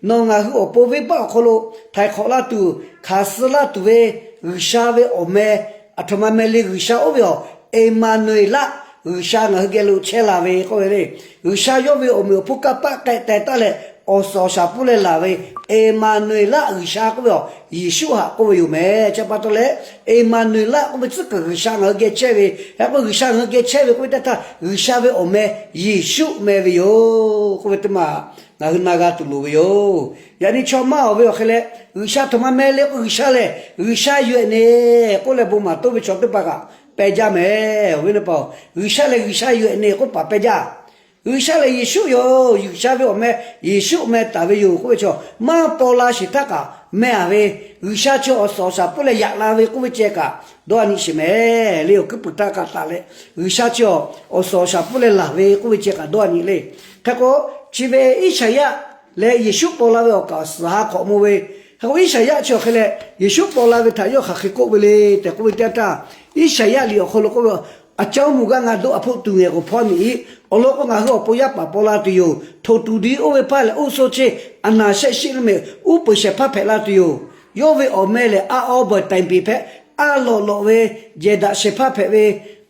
nawˬ ngaˬ hui awˬ pon venˇbaˆ awˬ hk'aw lo htaiˍ hk'awꞈ laˇ tuˬ, hkanˍ suh laˇ tuˬ ve G'uiˬsha ve awˬ meh, aˬ htoꞈ ma meh le, G'uiˬsha oˇ ve awˬ, Eˍmaˍnuˍeˍlaˆ, G'uiˬsha ngaˬ hui geh lo chehˇ laˬ ve k'oˆ ve le. G'uiˬsha yawˇ ve awˬ meꞈ awˬ hponˇ kanˇ paˆ k'ai teh taˉ leh, awˬ suhˍ awˬ shaˍ pon leh laˬ ve Eˍmaˍnuˍeˍlaˆ G'uiˬsha k'oˆ ve awˬ, Yeˍsuˆ htaꞈ k'oˆ ve yoˬ mehˍ. Chi pa taw leh, Eˍmaˍnuˍeˍlaˆ k'oˆ ve tcuhˉ kuiˬ G'uiˬsha ngaˬ hui geh chehˇ ve, hk'e k'o G'uiˬsha ngaˬ hui geh chehˇ ve k'oˆ ve teˇ htaˇ, G'uiˬsha ve awˬ meh Yeˍsuˆ meh ve yoˬ k'oˆ ve teˇ maˬ ngaˬ hui na g'a tuˬ loˍ ve yoˬ. Yaꞈ nyi chaw maˇ awˬ ve awˬ hk'e leh, G'uiˬsha aˬ htoꞈ ma meh le k'o, G'uiˬsha lehˬ G'uiˬsha yoˬ-ehˍ neˬ k'oˆ leh bon maˍ toˇ ve chaw teˇ hpaˍ kaꞈ peh jaˇ mehˍ, awˬ viˉ teˇ hpaˍ-oˬ. G'uiˬsha lehˬ G'uiˬsha yoˬ-ehˍ neˬ k'oˆ paˍ peh jaˇ. G'uiˬsha lehˬ Yeˍsuˆ yoˬ, G'uiˬsha ve awˬ meh Yeˍsuˆ meh taˍ ve yoˬ k'oˆ ve chaw maˇ paw la sheˍ htaˇ kaꞈ meh-a ve, G'uiˬsha chi awˬ suhˍ awˬ shaˍ pon leh yaꞈ la ve k'oˆ ve ceh kaꞈ dawˇ-a nyi sheˍ mehˍ le. Awˬ hkuiˉ puiˍ htaˇ kaꞈ taˍ leh, G'uiˬsha chi awˬ suhˍ awˬ shaˍ pon leh laˬ ve k'oˆ ve ceh kaꞈ dawˇ-a nyi le. Hk'e k'o, chi ve Iˉsaˍyaˆ leh Yeˍsuˆ paw la ve awˬ kaˍ awˬ suhˍ ha hk'awꞈ mawˬ ve. Hk'e k'o Iˉsaˍyaˆ chi awˬ hk'e leh Yeˍsuˆ paw la ve htaꞈ yawˇ hk'aˬ hk'e k'oˆ ve le tehꞈ k'oˆ ve teˇ yanˇ htaˇ, Iˉsaˍyaˆ liꞈ awˬ hk'aw lo k'oˆ ve, Aˬ caˇ oˇ moˍ g'aˇ ngaˇ doˆ aˬ hpoˆ tuˬ ngehˬ k'oˍ hpawˇ miˬ-iˉ. Awˬ lawn k'o, ngaˬ hui awˬ pon yaˇ paˍ paw la tuˬ yoˬ. Htoꞈ tuˬ diˇ oˇ ve hpaˇ lehˬ, oˇ so cheˇ aˬ naˍ shehˆ shiˆ lo mehˍ, uˉ peunˍ shehˍ hpaˇ hpehꞈ la tuˬ yoˬ. Yawˇ ve awˬ meh lehˬ, a awˬ bawˬ taiˍ piˍ hpehꞈ, a lawꞈ lawꞈ ve jehˬ daꞈ shehˍ hpaˇ hpehꞈ ve,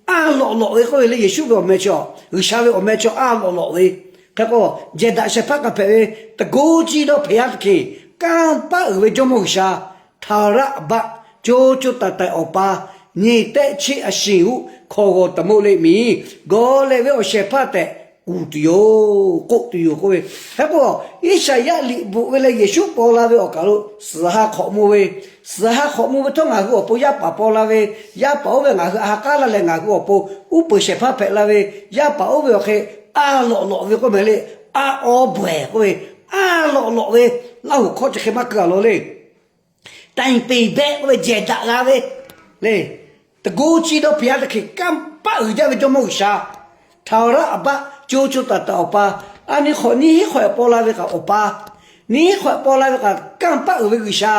a lawꞈ lawꞈ ve k'oˆ ve le. Yeˍsuˆ ve awˬ meh chi, G'uiˬsha ve awˬ meh chi a lawꞈ lawꞈ ve Hk'e k'o, jehˬ daꞈ shehˍ hpaˇ kaꞈ hpehꞈ ve, tvuhˬ goˇ ciˇ dawˇ hpehꞈ yaˇ teˇ hkeh, kanˇ paˆ uiˍ ve Jawˇmawˇ G'uiˬsha, htaˍ raˆ baˆ co co taiˍ taiˍ Awˬ pa, nyi tehˆ cheˆ a shiˍ uˉ hkaw g'aw taˍ moˆ le miˬ, gawˬ lehˬ ve awˬ shehˍ hpaˇ tehꞈ kuˬ tuˬ yoˬ, k'oˆ tuˬ yoˬ k'oˆ ve. Hk'e k'o, Iˉsaˍyaˆ liꞈ bvuhꞈ ve leh Yeˍsuˆ paw la ve awˬ kaˬ lo suhˍ ha hk'awꞈ mvuh ve, suhˍ ha hk'awꞈ mvuh ve htawˇ ngaˬ hui awˬ pon yaˇ paˍ paw la ve, yaˇ paˍ oˇ ve ngaˬ hui a ha k'aˉ laˇ leh ngaˬ hui awˬ pon uˉ peunˍ shehˍ hpaˇ hpehꞈ la ve, yaˇ paˍ oˇ ve awˬ hk'e a lawꞈ lawꞈ ve k'oˆ mehˍ le, a awˬ bawehˬ k'oˆ ve, a lawꞈ lawꞈ ve, Laˇ huˍ hkawˇ chi hk'e maˇ keu a law le. Taˇ peˍ behˆ k'oˆ ve jehˬ daꞈ g'a ve le. Tvuhˬ goˇ ciˇ dawˇ hpehꞈ yaˇ teˇ hkeh kanˇ paˆ uiˍ jaˇ ve Jawˇmawˇ G'uiˬsha, htaˍ raˆ baˆ co co taiˍ taiˍ Awˬ pa, a nyi hk'awꞈ nyiˇ hinˉ hk'awꞈ paw la ve kaꞈ Awˬ pa, nyiˇ hinˉ hk'awꞈ paw la ve kaꞈ kanˇ paˆ uiˍ ve G'uiˬsha,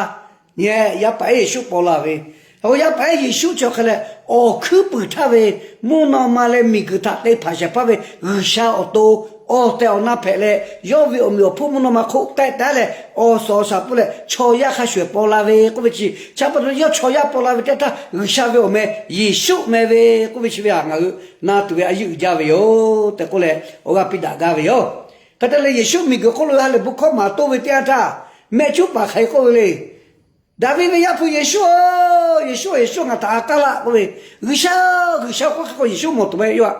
yaˇ paˍ ehˉ Yeˍsuˆ paw la ve. Hk'e k'o yaˇ paˍ ehˉ Yeˍsuˆ chi awˬ hk'e leh awˬ hkuiˉ puiˍ htaˇ ve mvuhˇ naw ma leh miˬguiˬ htaꞈ te hpanˍ shehˍ hpaˇ ve G'uiˬsha awˬ to awˬ tehˬ awˬ na hpehꞈ leh, yawˇ ve awˬ meꞈ awˬ hponˇ mvuhˇ naw ma hk'oˆ tehˆ taˉ leh, awˬ suhˍ awˬ shaˍ pun leh chaw yaˇ hk'a shuˍ ehˬ paw la ve k'oˆ ve chi, chi pa taw leh yawˇ chaw yaˇ paw la ve teˇ yanˇ htaˇ G'uiˬsha ve awˬ meh Yeˍsuˆ meh ve k'oˆ ve chi ve htaꞈ ngaˬ hui na tuˬ ve a yeˇ uiˍ jaˇ ve yoˬ tehꞈ k'oˆ leh awˬ g'aˇ piˇ daꞈ gaˇ ve yoˬ. Hk'e te leh Yeˍsuˆ miˬguiˬ hk'oˆ lo ha lehˬ bon hkawˇ maˍ toˇ ve teˇ yanˇ htaˇ, mehˆ cuˉ paˍ hk'aˬ hk'e k'oˆ ve le. Daˍviˆ ve Yaˇ hpu Yeˍsuˆ-oˬ, Yeˍsuˆ-oˬ, Yeˍsuˆ ngaˬ htaꞈ a k'aˉ laˇ k'oˆ ve, G'uiˬsha-oˬ, G'uiˬsha-oˬ k'oˆ hk'e k'o Yeˍsuˆ mawˬ tuˬ maˇ heˆ.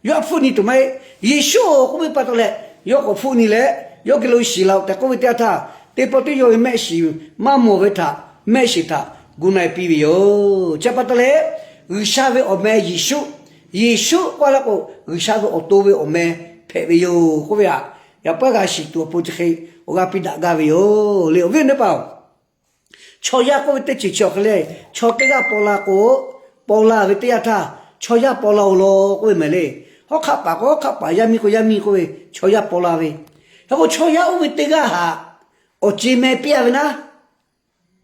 Yawˇ htaꞈ hpfuhˆ nyi tuˬ maˇ heˆ. Yeˍsuˆ-oˬ k'oˆ ve pa taw leh, yawˇ k'awꞈ hpfuhˆ nyi leh, yawˇ geh lo shiˍ laˬ-oꞈ tehꞈ k'oˆ ve teˇ yanˇ htaˇ, teˇ pawˆ teˇ yawˇ ve mehˆ shiˍ maˇ mawˬ ve htaꞈ mehˆ shiˍ htaꞈ gu na-e piˇ ve yoˬ. Chi pa taw leh, G'uiˬsha ve awˬ meh Yeˍsuˆ, Yeˍsuˆ k'oˆ laˇ k'o G'uiˬsha ve awˬ to ve awˬ meh hpehꞈ ve yoˬ k'oˆ ve htaꞈ yaꞈ puiˉ g'a shiˍ tuˬ awˬ pon chi hk'e awˬ g'aˇ piˇ daꞈ gaˇ ve yoˬ le. Awˬ viˉ awˬ nyi teˇ hpaˍ-oˬ, chaw yaˇ k'oˆ ve teˇ ceuˬ chi awˬ hk'e le, chaw teˇ g'aˇ paw la k'o, paw la ve teˇ yanˇ htaˇ, chaw yaˇ paw la-oˬ law k'oˆ ve mehˍ le. Hawˉ hk'aˆ paˍ k'o hawˉ hk'aˆ paˍ, yaˇ miˇ k'o yaˇ miˇ k'oˆ ve, chaw yaˇ paw la ve. Hk'e k'o chaw yaˇ oˇ ve teˇ g'aˇ htaꞈ awˬ ceˬ meh piˇ-a ve naˉ,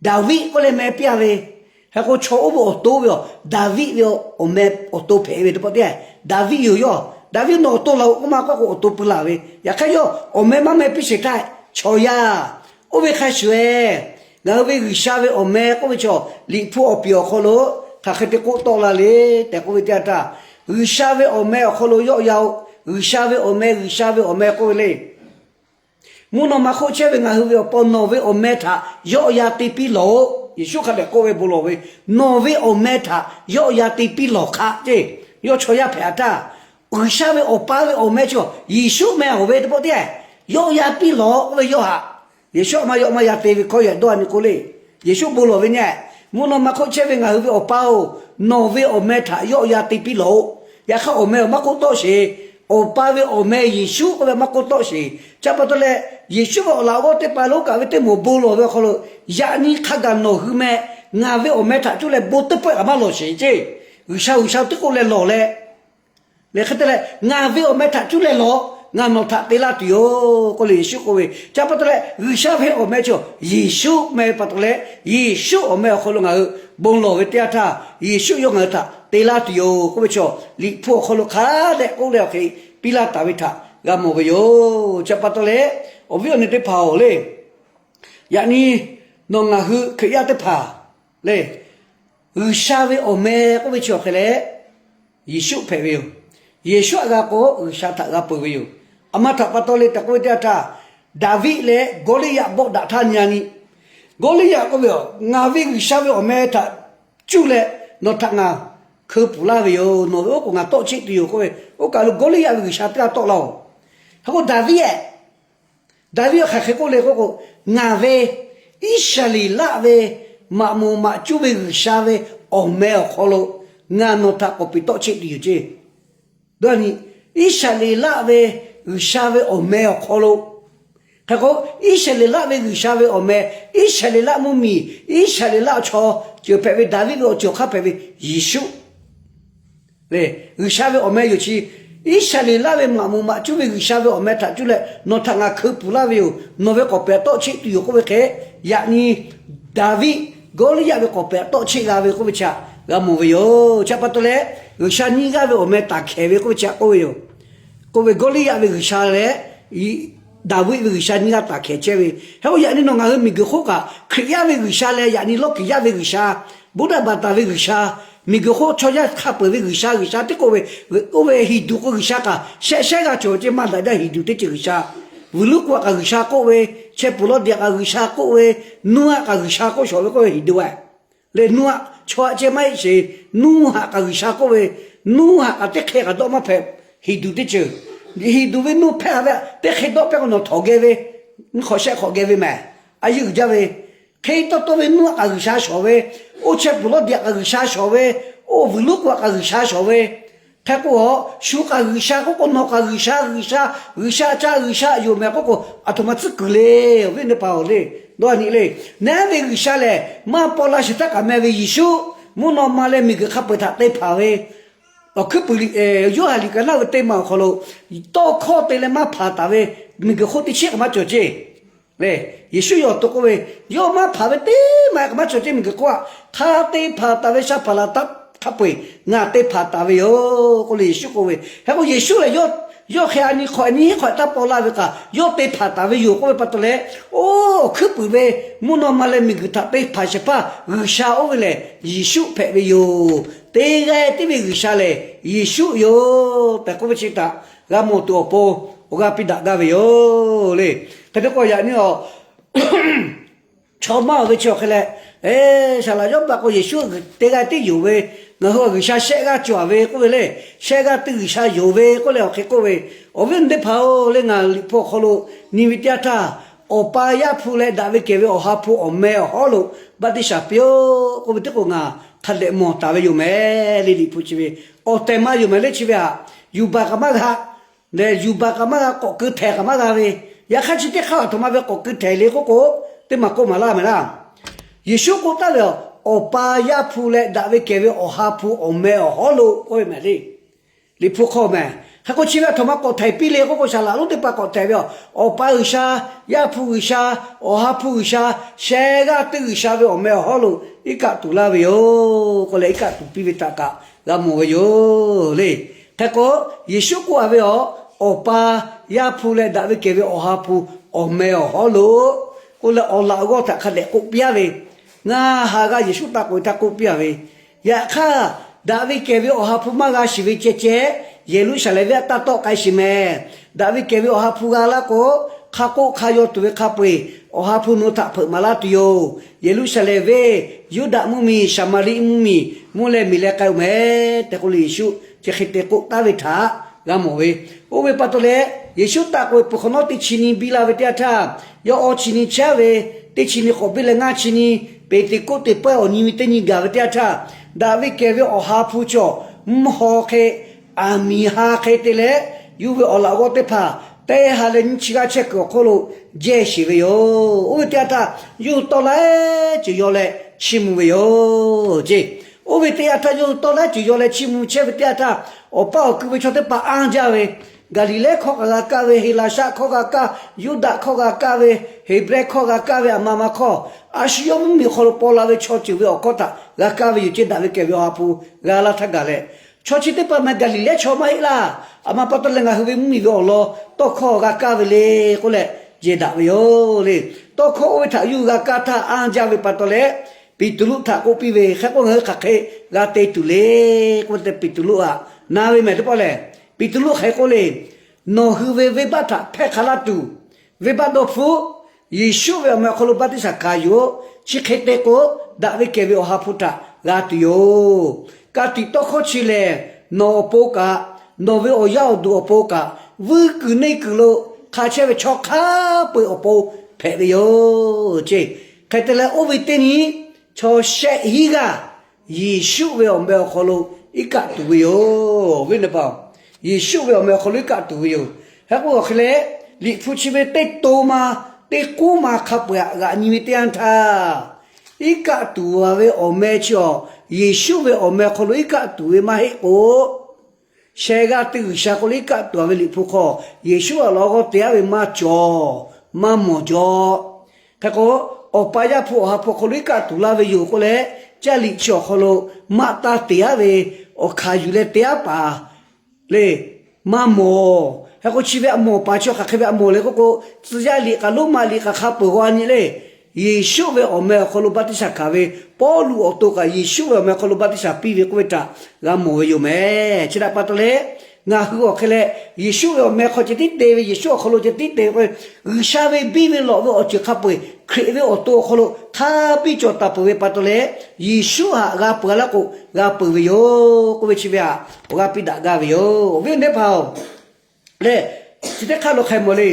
Daˍviˆ k'oˆ leh meh piˇ-a ve. Hk'e k'o chaw oˇ ve awˬ to ve awˬ, Daˍviˆ ve awˬ meh awˬ to hpehꞈ ve teˇ pawˆ teˇ, Daˍviˆ yoˬ yawˇ. Daˍviˆ nawˬ awˬ to laˬ-oꞈ k'oˆ ma k'oˆ k'o awˬ to pui laˬ ve. Yaꞈ hk'aˇ yawˇ awˬ meh maˇ meh piˇ sheˍ htaˇ, chaw yaˇ oˇ ve hk'a shuˍ-eˬ, ngaˬ hui ve G'uiˬsha ve awˬ meh k'oˆ ve chaw Liꞈ hpu awˬ piˍ awˬ hk'aw lo hk'aˬ hk'e te k'oˆ tawˆ la le tehꞈ k'oˆ ve teˇ yanˇ htaˇ, G'uiˬsha ve awˬ meh awˬ hk'aw lo yawˆ yan-oꞈ. G'uiˬsha ve awˬ meh, G'uiˬsha ve awˬ meh k'oˆ ve le. Mvuhˇ naw ma hk'oˆ chehˇ ve ngaˬ hui ve awˬ pa, nawˬ ve awˬ meh htaꞈ yawˆ yan te piˇ lawˬ-oꞈ. Yeˍsuˆ hk'a dehꞈ k'oˆ ve bon lawˬ ve, nawˬ ve awˬ meh htaꞈ yawˆ yan te piˇ lawˬ hk'aˆ ceˇ. Yawˇ chaw yaˇ hpehꞈ-a htaˇ, G'uiˬsha ve awˬ pa ve awˬ meh chaw Yeˍsuˆ meh awˬ ve teˇ pawˆ teˇ, yawˆ yan piˇ lawˬ k'oˆ ve yawˇ htaꞈ Yeˍsuˆ a maˇ yawˆ maˇ yan te ve hkawˇ yehˬ dawˇ a nyi k'o le. Yeˍsuˆ bon lawˬ ve nyi, mvuhˇ naw ma hk'oˆ chehˇ ve ngaˬ hui ve awˬ pa-oˬ, nawˬ ve awˬ meh htaꞈ yawˆ yan te piˇ lawˬ-oꞈ. Yaꞈ hk'aˇ awˬ meh awˬ maˇ k'oˆ tawˆ sheˍ. Awˬ pa ve awˬ meh Yeˍsuˆ k'oˆ ve maˇ k'oˆ tawˆ sheˍ. Chi pa taw leh, Yeˍsuˆ ve awˬ laꞈ g'awˇ teˇ hpaˍ lo kaꞈ ve teˇ moˍ bon lawˬ ve awˬ hk'aw lo, yaꞈ nyi hk'a gaˬ nawˬ hui meh ngaˬ ve awˬ meh htaꞈ cuˇ leh bon teˇ pawˆ kaꞈ maˇ lawˬ sheˍ ceˇ. G'uiˬsha, G'uiˬsha teˇ k'oˆ leh lawˬ leh, leh hk'e te leh ngaˬ ve awˬ meh htaꞈ cuˇ leh lawˬ, ngaˬ nawˬ htaꞈ te laˇ tuˬ yoˬ k'oˆ leh Yeˍsuˆ k'oˆ ve. Chi pa taw leh G'uiˬsha ve awˬ meh chaw Yeˍsuˆ meh ve pa taw leh, Yeˍsuˆ awˬ meh awˬ hk'aw lo ngaˬ hui bon lawˬ ve teˇ yanˇ htaˇ, Yeˍsuˆ yawˇ ngaˬ hui htaꞈ te laˇ tuˬ yoˬ k'oˆ ve chaw, Liꞈ hpu awˬ hk'aw lo hk'a dehꞈ k'oˆ leh awˬ hk'e piˇ laˇ taˍ ve htaꞈ g'a mawˬ ve yoˬ. Chi pa taw leh, awˬ viˉ awˬ nyi teˇ hpaˍ-oˬ le, yaꞈ nyi nawˬ ngaˬ hui Hkriꞈ yaˇ teˇ hpaˍ le, G'uiˬsha ve awˬ meh k'oˆ ve chi awˬ hk'e leh, Yeˍsuˆ hpehꞈ ve yoˬ. Yeˍsuˆ htaꞈ g'a k'o G'uiˬsha htaꞈ g'a peuˬ ve yoˬ. Aˬ ma htaꞈ pa taw leh tehꞈ k'oˆ ve teˇ yanˇ htaˇ, Daˍviˆ leh Gawˇliˇyaꞈ bawˆ daꞈ htaˇ nyi-a nyi, Gawˇliˇyaꞈ k'oˆ ve, Ngaˬ ve G'uiˬsha ve awˬ meh htaꞈ cuˇ leh nawˬ htaꞈ ngaˬ hkeu puˬ laˇ ve yoˬ. Nawˬ ve oˉ k'oˍ ngaˬ tawˆ cheˆ tuˬ yoˬ k'oˆ ve, oˇ kaˬ lo Gawˇliˇyaꞈ ve g'uiˬsha teˇ g'aˇ tawˆ laˇ-oˬ. Hk'e k'o Daˍviˆ-eˬ, Daˍviˆ hk'aˬ hk'e k'oˆ le k'oˆ k'o, Ngaˬ ve Iˉsaˍreˍlaˆ ve maꞈ moˍ maꞈ cuˇ ve G'uiˬsha ve awˬ meh awˬ hk'aw lo ngaˬ nawˬ htaꞈ k'awꞈ peꞈ tawˆ cheˆ tuˬ yoˬ ceˇ. Iˉsaˍreˍlaˆ ve G'uiˬsha ve awˬ meh awˬ hk'aw lo, hk'e k'o, Iˉsaˍreˍlaˆ ve G'uiˬsha ve awˬ meh, Iˉsaˍreˍlaˆ mvuhˇmiˬ, Iˉsaˍreˍlaˆ chaw ceuˬ hpehꞈ ve Daˍviˆ ve awˬ ceuˬ awˬ hk'aˇ hpehꞈ ve Yeˍsuˆ le, G'uiˬsha ve awˬ meh yoˬ chi. Iˉsaˍreˍlaˆ ve maꞈ moˍ maꞈ cuˇ ve G'uiˬsha ve awˬ meh htaꞈ cuˇ leh nawˬ htaꞈ ngaˬ hkeu puˬ laˇ ve yoˬ. Nawˬ ve k'awꞈ peꞈ tawˆ cheˆ tuˬ yoˬ k'oˆ ve hk'e, yaꞈ nyi Daˍviˆ Gawˇliˇyaꞈ ve k'awꞈ peꞈ tawˆ cheˆ g'a ve k'oˆ ve chi htaꞈ g'a mawˬ ve yoˬ. Chi pa taw leh, G'uiˬsha nyiˇ g'aˇ ve awˬ meh taˍ hkehˍ ve k'oˆ ve chi htaꞈ k'oˆ ve yoˬ. K'oˆ ve Gawˇliˇyaꞈ ve G'uiˬsha leh Daˍviˆ ve G'uiˬsha nyiˇ g'aˇ taˍ hkehˍ chehˇ ve. Hk'e k'o yaꞈ nyi nawˬ ngaˬ hui miˬguiˬ hk'oˆ kaꞈ Hkriꞈ yaˇ ve G'uiˬsha leh yaꞈ nyi lawˇ kiˬ yaˇ ve G'uiˬsha, Buddha baˬ taˍ ve G'uiˬsha, Miˬguiˬ hk'oˆ chaw yaˇ hk'a peu-eˬ ve G'uiˬsha, G'uiˬsha teˇ k'oˆ ve, oˇ ve Hinˍduˆ k'o G'uiˬsha kaꞈ shehˆ shehˉ g'aˇ cawˬ ve ceˇ, maˇ daꞈ jaˇ Hinˍduˆ teˇ ceuˬ G'uiˬsha. Vuiˬ luˉ k'oˍ aꞈ kaꞈ G'uiˬsha k'oˆ ve, chehˇ peuˬ lawˇ diꞈ aꞈ kaꞈ G'uiˬsha k'oˆ ve, nuˇ aꞈ kaꞈ G'uiˬsha k'oˆ shawˍ ve k'oˆ ve Hinˍduˆ-e. Leh nuˇ aꞈ chaw aꞈ ceh maˇ heˆ sheˍ, nuˇ haꞈ kaꞈ G'uiˬsha k'oˆ ve, nuˇ haꞈ kaꞈ teˇ hk'e kaꞈ dawˆ maˇ hpehꞈ Hinˍduˆ teˇ ceuˬ. Hinˍduˆ ve nuˇ hpehˇ ve teˇ hk'e dawˆ pehˇ k'o nawˬ htawꞈ geh ve, hk'awꞈ shehˆ hk'awꞈ geh ve mehˍ. A yeˇ uiˍ jaˇ ve, hk'e tawˇ tawˇ ve nuˇ aꞈ kaꞈ G'uiˬsha shawˍ ve, oˇ chehˇ peuˬ lawˇ diꞈ aꞈ kaꞈ G'uiˬsha shawˍ ve, oˇ vuiˬ luˉ k'oˍ aꞈ kaꞈ G'uiˬsha shawˍ ve, hk'e k'o a shu kaꞈ G'uiˬsha k'oˆ k'o nawˬ kaꞈ G'uiˬsha, G'uiˬsha, G'uiˬsha ca G'uiˬsha yoˬ mehˍ k'oˆ k'o, aˬ htoꞈ ma tcuhˉ kuiˬ le. Awˬ viˉ awˬ nyi teˇ hpaˍ-oˬ le, dawˇ nyi le. Neˉ ve G'uiˬsha lehˬ maˇ paw la sheˍ htaˇ kaꞈ meh ve Yeˍsuˆ, mvuhˇ naw ma leh miˬguiˬ hk'a peu-eˬ htaꞈ te hpanˍ ve, awˬ hkuiˉ puiˍ Yoˇhanˬ liꞈ ka naˇ ve teˇ ma awˬ hk'aw lo tawˇ hkawˇ te leh maˇ hpanˍ taˍ ve miˬguiˬ hk'oˆ teˇ chiˉ kaꞈ maˇ cawˬ ceˇ. Yeˍsuˆ yawˇ awˬ to k'oˆ ve, yawˇ maˇ hpanˍ ve teˇ maˬ kaꞈ maˇ cawˬ ceˇ, miˬguiˬ hk'oˆ aꞈ hk'a te hpanˍ taˍ ve sha hpaˍ laˬ taˇ hk'a peu-eˬ ngaˬ te hpanˍ taˍ ve yoˬ k'oˆ leh Yeˍsuˆ k'oˆ ve. Hk'e k'o Yeˍsuˆ lehˬ, yawˇ hk'e a nyi hk'awꞈ nyiˇ hinˉ hk'awꞈ taˇ paw laˇ ve kaꞈ yawˇ te hpanˍ taˍ ve yoˬ k'oˆ ve pa taw leh, oˇ awˬ hkuiˉ puiˍ ve mvuhˇ naw ma leh miˬguiˬ htaꞈ te hpanˍ shehˍ hpaˇ G'uiˬsha oˇ ve lehˬ Yeˍsuˆ hpehꞈ ve yoˬ. Teˇ g'aˇ tiˉ ve G'uiˬsha lehˬ Yeˍsuˆ yoˬ tehꞈ k'oˆ ve chi htaꞈ g'a mawˬ tuˬ awˬ pon awˬ g'aˇ piˇ daꞈ gaˇ ve yoˬ le. Hk'e te k'o yaꞈ nyi a chaw maˇ oˬ ve chi awˬ hk'e leh, saˍ laꞈ yawˇ pa k'o Yeˍsuˆ teˇ g'aˇ tiˉ yoˬ ve, ngaˬ hui a G'uiˬsha shehˆ g'aˇ cawˬ ve k'oˆ ve le, shehˆ g'aˇ teˇ G'uiˬsha yoˬ ve k'oˆ leh awˬ hk'e k'oˆ ve. Awˬ viˉ teˇ hpaˍ-oˬ le, ngaˬ Liꞈ hpu awˬ hk'aw lo nyi ve teˇ yanˇ htaˇ, Awˬ pa, Yaˇ hpu leh Daꞈ ve kehˬ ve Awˬ ha hpu awˬ meh awˬ hawˉ lo baˆtiˆsaˬ piˇ-oˆ k'oˆ ve teˇ k'o ngaˬ hk'a dehꞈ mawˬ taˍ ve yoˬ mehˍ le. Liꞈ hpu chi ve awˬ tehˬ ma yoˬ mehˍ le. Chi ve htaꞈ yuˬ baˬ kaꞈ maˇ g'a, leh yuˬ baˬ kaꞈ maˇ g'a, k'awꞈ keu htehˍ kaꞈ maˇ g'a ve, yaꞈ hk'aˇ chi teˇ hk'aˇ aˬ htoꞈ ma ve k'awꞈ keu htehˍ le k'oˆ k'o, teˇ maˬ k'oˆ maˍ laˇ mehˍ laˇ. Yeˍsuˆ k'oˆ taˍ ve, Awˬ pa, Yaˇ hpu leh Daꞈ ve kehˬ ve Awˬ ha hpu awˬ meh awˬ hawˉ lo k'oˆ ve mehˍ le. Liꞈ hpu hk'aw mehˍ. Hk'e k'o chi ve aˬ htoꞈ ma k'awꞈ htehˍ piˇ le k'oˆ k'o, saˍ laꞈ lonˉ teˇ hpaˍ k'awꞈ htehˍ ve, Awˬ pa G'uiˬsha, Yaˇ hpu G'uiˬsha, Awˬ ha hpu G'uiˬsha, shehˆ g'aˇ teˇ G'uiˬsha ve awˬ meh awˬ hawˉ lo iˉ kaˆ tuˬ laˇ ve yoˬ k'oˆ leh iˉ kaˆ tuˬ piˇ ve htaꞈ kaꞈ g'a mawˬ ve yoˬ le. Hk'e k'o, Yeˍsuˆ k'oˆ a ve, Awˬ pa, Yaˇ hpu leh Daꞈ ve kehˬ ve Awˬ ha hpu awˬ meh awˬ hawˉ lo k'oˆ leh awˬ laꞈ g'awˇ htaꞈ hk'a dehꞈ k'oˆ piˇ-a ve, ngaˬ haꞈ g'a Yeˍsuˆ taˇ k'oꞈ-e htaˇ k'oˆ piˇ-a ve, yaꞈ hk'aˇ, Daꞈ ve kehˬ ve Awˬ ha hpu maˇ g'a shiˍ ve ceh ceh, Yeˍruˆsaˍlehnˍ venˇ aꞈ taˇ tawˆ k'ai sheˍ mehˍ. Daꞈ ve kehˬ ve Awˬ ha hpu g'a laˇ k'o, hk'a k'oˆ hk'a yaw tuˬ ve hk'a peu-eˬ Awˬ ha hpu nawˬ hui htaꞈ hpeuꞈ maˍ laˇ tuˬ yoˬ. Yeˍruˆsaˍlehnˍ venˇ, Yuˇdaꞈ mvuhˇmiˬ, Saˍmaˍriˆ mvuhˇmiˬ, mvuhˇ leh miˬ leh k'ai-oˬ mehˍ tehꞈ k'oˆ leh Yeˍsuˆ chi hk'e te k'oˆ taˍ ve htaꞈ g'a mawˬ ve. Oˇ ve pa taw leh, Yeˍsuˆ taˇ k'oꞈ-e peuˬ hk'awꞈ nawˉ teˇ chi nyi biˇ laˇ ve teˇ yanˇ htaˇ, yawˇ awˇ chi nyi chehˇ ve, teˇ chi nyi k'awꞈ biˇ leh ngaˇ chi nyi, Peˍteˍkoˆteˍ pawehˇ awˬ nyi ve teˇ nyi gaˬ ve teˇ yanˇ htaˇ, Daꞈ ve kehˬ ve Awˬ ha hpu cawˬ mvuhˇ haw hk'e, aˬ miˍ ha hk'e te leh, yuˇ ve awˬ laꞈ g'awˇ teˇ hpaˍ teˇ ha leh nyiˇ chi g'aˇ chehˇ kuiˬ awˬ hk'oˆ lo jehˇ sheˍ ve yoˬ. Oˇ ve teˇ yanˇ htaˇ yawˇ hui tawˇ laiˉ ceuˬ yaw leh chiˇ mvuh ve yoˬ ceˇ. Oˇ ve teˇ yanˇ htaˇ yawˇ hui tawˇ laiˉ ceuˬ yaw leh chiˇ mvuh chehˇ ve teˇ yanˇ htaˇ, awˬ paˇ awˬ kui ve chaw teˇ hpaˍ anˇ jaˇ ve, Gaˍliˍlehˇ hkawˇ kaꞈ g'a kaˇ ve, Heˍlaˍsaˆ hkawˇ g'a kaˇ, Yuˇdaꞈ hkawˇ g'a kaˇ ve, Heˍbrehˇ hkawˇ g'a kaˇ ve, aˬ ma ma hkawˇ, a shu yawˇ mvuhˇmiˬ hk'aw lo paw la ve chaw ceuˬ ve awˬ hkawˇ htaꞈ g'a kaˇ ve yoˬ ceˇ. Daꞈ ve kehˬ ve Awˬ ha hpu g'a laˇ htaˇ gaˬ leh, chaw chi teˇ hpaˍ mehˍ Gaˍliˍlehˇ chaw maˇ heˆ laˇ. Aˬ ma pa taw leh ngaˬ hui ve mvuhˇmiˬ ve awˬ lawn tawˇ hkawˇ g'a kaˇ ve le k'oˆ leh, yehˬ daꞈ ve yoˬ le. Tawˇ hkawˇ oˇ ve htaꞈ yawˇ hui g'a kaˇ htaˇ anˇ jaˇ ve pa taw leh, Peˍtruˆ htaꞈ k'oˆ piˇ ve, Hk'e k'o ngaˬ hui hk'aˬ hk'e g'a te tuˬ le k'oˆ ve tehꞈ Peˍtruˆ htaꞈ na ve mehˍ teˇ pawˆ lehˬ, Peˍtruˆ hk'aˬ hk'e k'oˆ le, Nawˬ hui ve venˇbaˆ htaꞈ hpehˇ hk'a laˇ tuˬ, venˇbaˆ dawˇ hpfuhˆ, Yeˍsuˆ ve awˬ meh awˬ hk'aw lo baˆtiˆsaˬ hkanˍ yuˬ-oˬ. Chi hk'e te k'o, Daꞈ ve kehˬ ve Awˬ ha hpu htaꞈ g'a tuˬ yoˬ. Ka tiꞈ tawˇ hkawˇ chi lehˬ, nawˬ awˬ pon kaꞈ, nawˬ ve awˬ yaˇ awˬ duˬ awˬ pon kaꞈ, vuiˇ kuiˬ neˇ kuiˬ lo hk'a chehˇ ve chaw hk'a peu-eˬ awˬ pon hpehꞈ ve yoˬ ceˇ. Hk'e te leh oˇ ve teˇ nyi, chaw shehˆ hinˉ g'aˇ Yeˍsuˆ ve awˬ meh awˬ hk'aw lo iˉ kaˆ tuˬ ve yoˬ. Awˬ viˉ awˬ nyi teˇ hpaˍ-oˬ, Yeˍsuˆ ve awˬ meh awˬ hk'aw lo iˉ kaˆ tuˬ ve yoˬ. Hk'e k'o awˬ hk'e leh, Liꞈ hpu chi ve teˇ to ma, teˇ k'uˉ ma hk'a peu-eˬ g'aꞈ nyi ve teˇ yanˇ htaˇ, iˉ kaˆ tuˬ-a ve awˬ meh chi awˬ, Yeˍsuˆ ve awˬ meh hk'aw lo iˉ kaˆ tuˬ ve maˇ heˆ k'o, shehˆ g'aˇ teˇ G'uiˬsha hk'aw lo iˉ kaˆ tuˬ-a ve Liꞈ hpu hk'aw, Yeˍsuˆ awˬ laꞈ g'awˇ te-a ve maˇ cawˬ, maˇ mawˬ jaw. Hk'e k'o, Awˬ pa, Yaˇ hpu, Awˬ ha hpu awˬ hk'aw lo iˉ kaˆ tuˬ laˇ ve yoˬ k'oˆ leh, caˇ liꞈ chi awˬ hk'aw lo maꞈ taˇ te-a ve awˬ hkanˍ yuˬ leh te-a paˍ le, maˇ mawˬ. Hk'e k'o chi ve a mawˬ paˍ chi hk'aˬ hk'e ve a mawˬ le k'oˆ k'o, tcuh yaˇ liꞈ kaꞈ Roˉmaꞈ liꞈ kaꞈ hk'a peuˬ g'aw nyi le. Yeˍsuˆ ve awˬ meh awˬ hk'aw lo baˆtiˆsaˬ hkanˍ ve Pawˇluꞈ awˬ to kaꞈ Yeˍsuˆ ve awˬ meh awˬ hk'aw lo baˆtiˆsaˬ piˇ ve k'oˆ ve htaꞈ g'a mawˬ ve yoˬ mehˍ. Chi htaꞈ pa taw leh, ngaˬ hui awˬ hk'e leh Yeˍsuˆ ve awˬ meh hk'aw ceh tiˉ te ve, Yeˍsuˆ awˬ hk'aw lo ceh tiˉ te ve k'o, G'uiˬsha ve biˇ ve lawꞈ ve awˬ ceuˬ hk'a peu-eˬ Hkriꞈ ve awˬ to awˬ hk'aw lo hk'a biˇ cawˬ taˍ peuˬ ve pa taw leh, Yeˍsuˆ htaꞈ g'a peuˬ laˇ k'o, g'a peuˬ ve yoˬ k'oˆ ve chi ve htaꞈ awˬ g'aˇ piˇ daꞈ gaˇ ve yoˬ. Awˬ viˉ awˬ nyi teˇ hpaˍ-oˬ, lehˬ, chi teˇ hk'aˇ lo hk'a mawˬ le.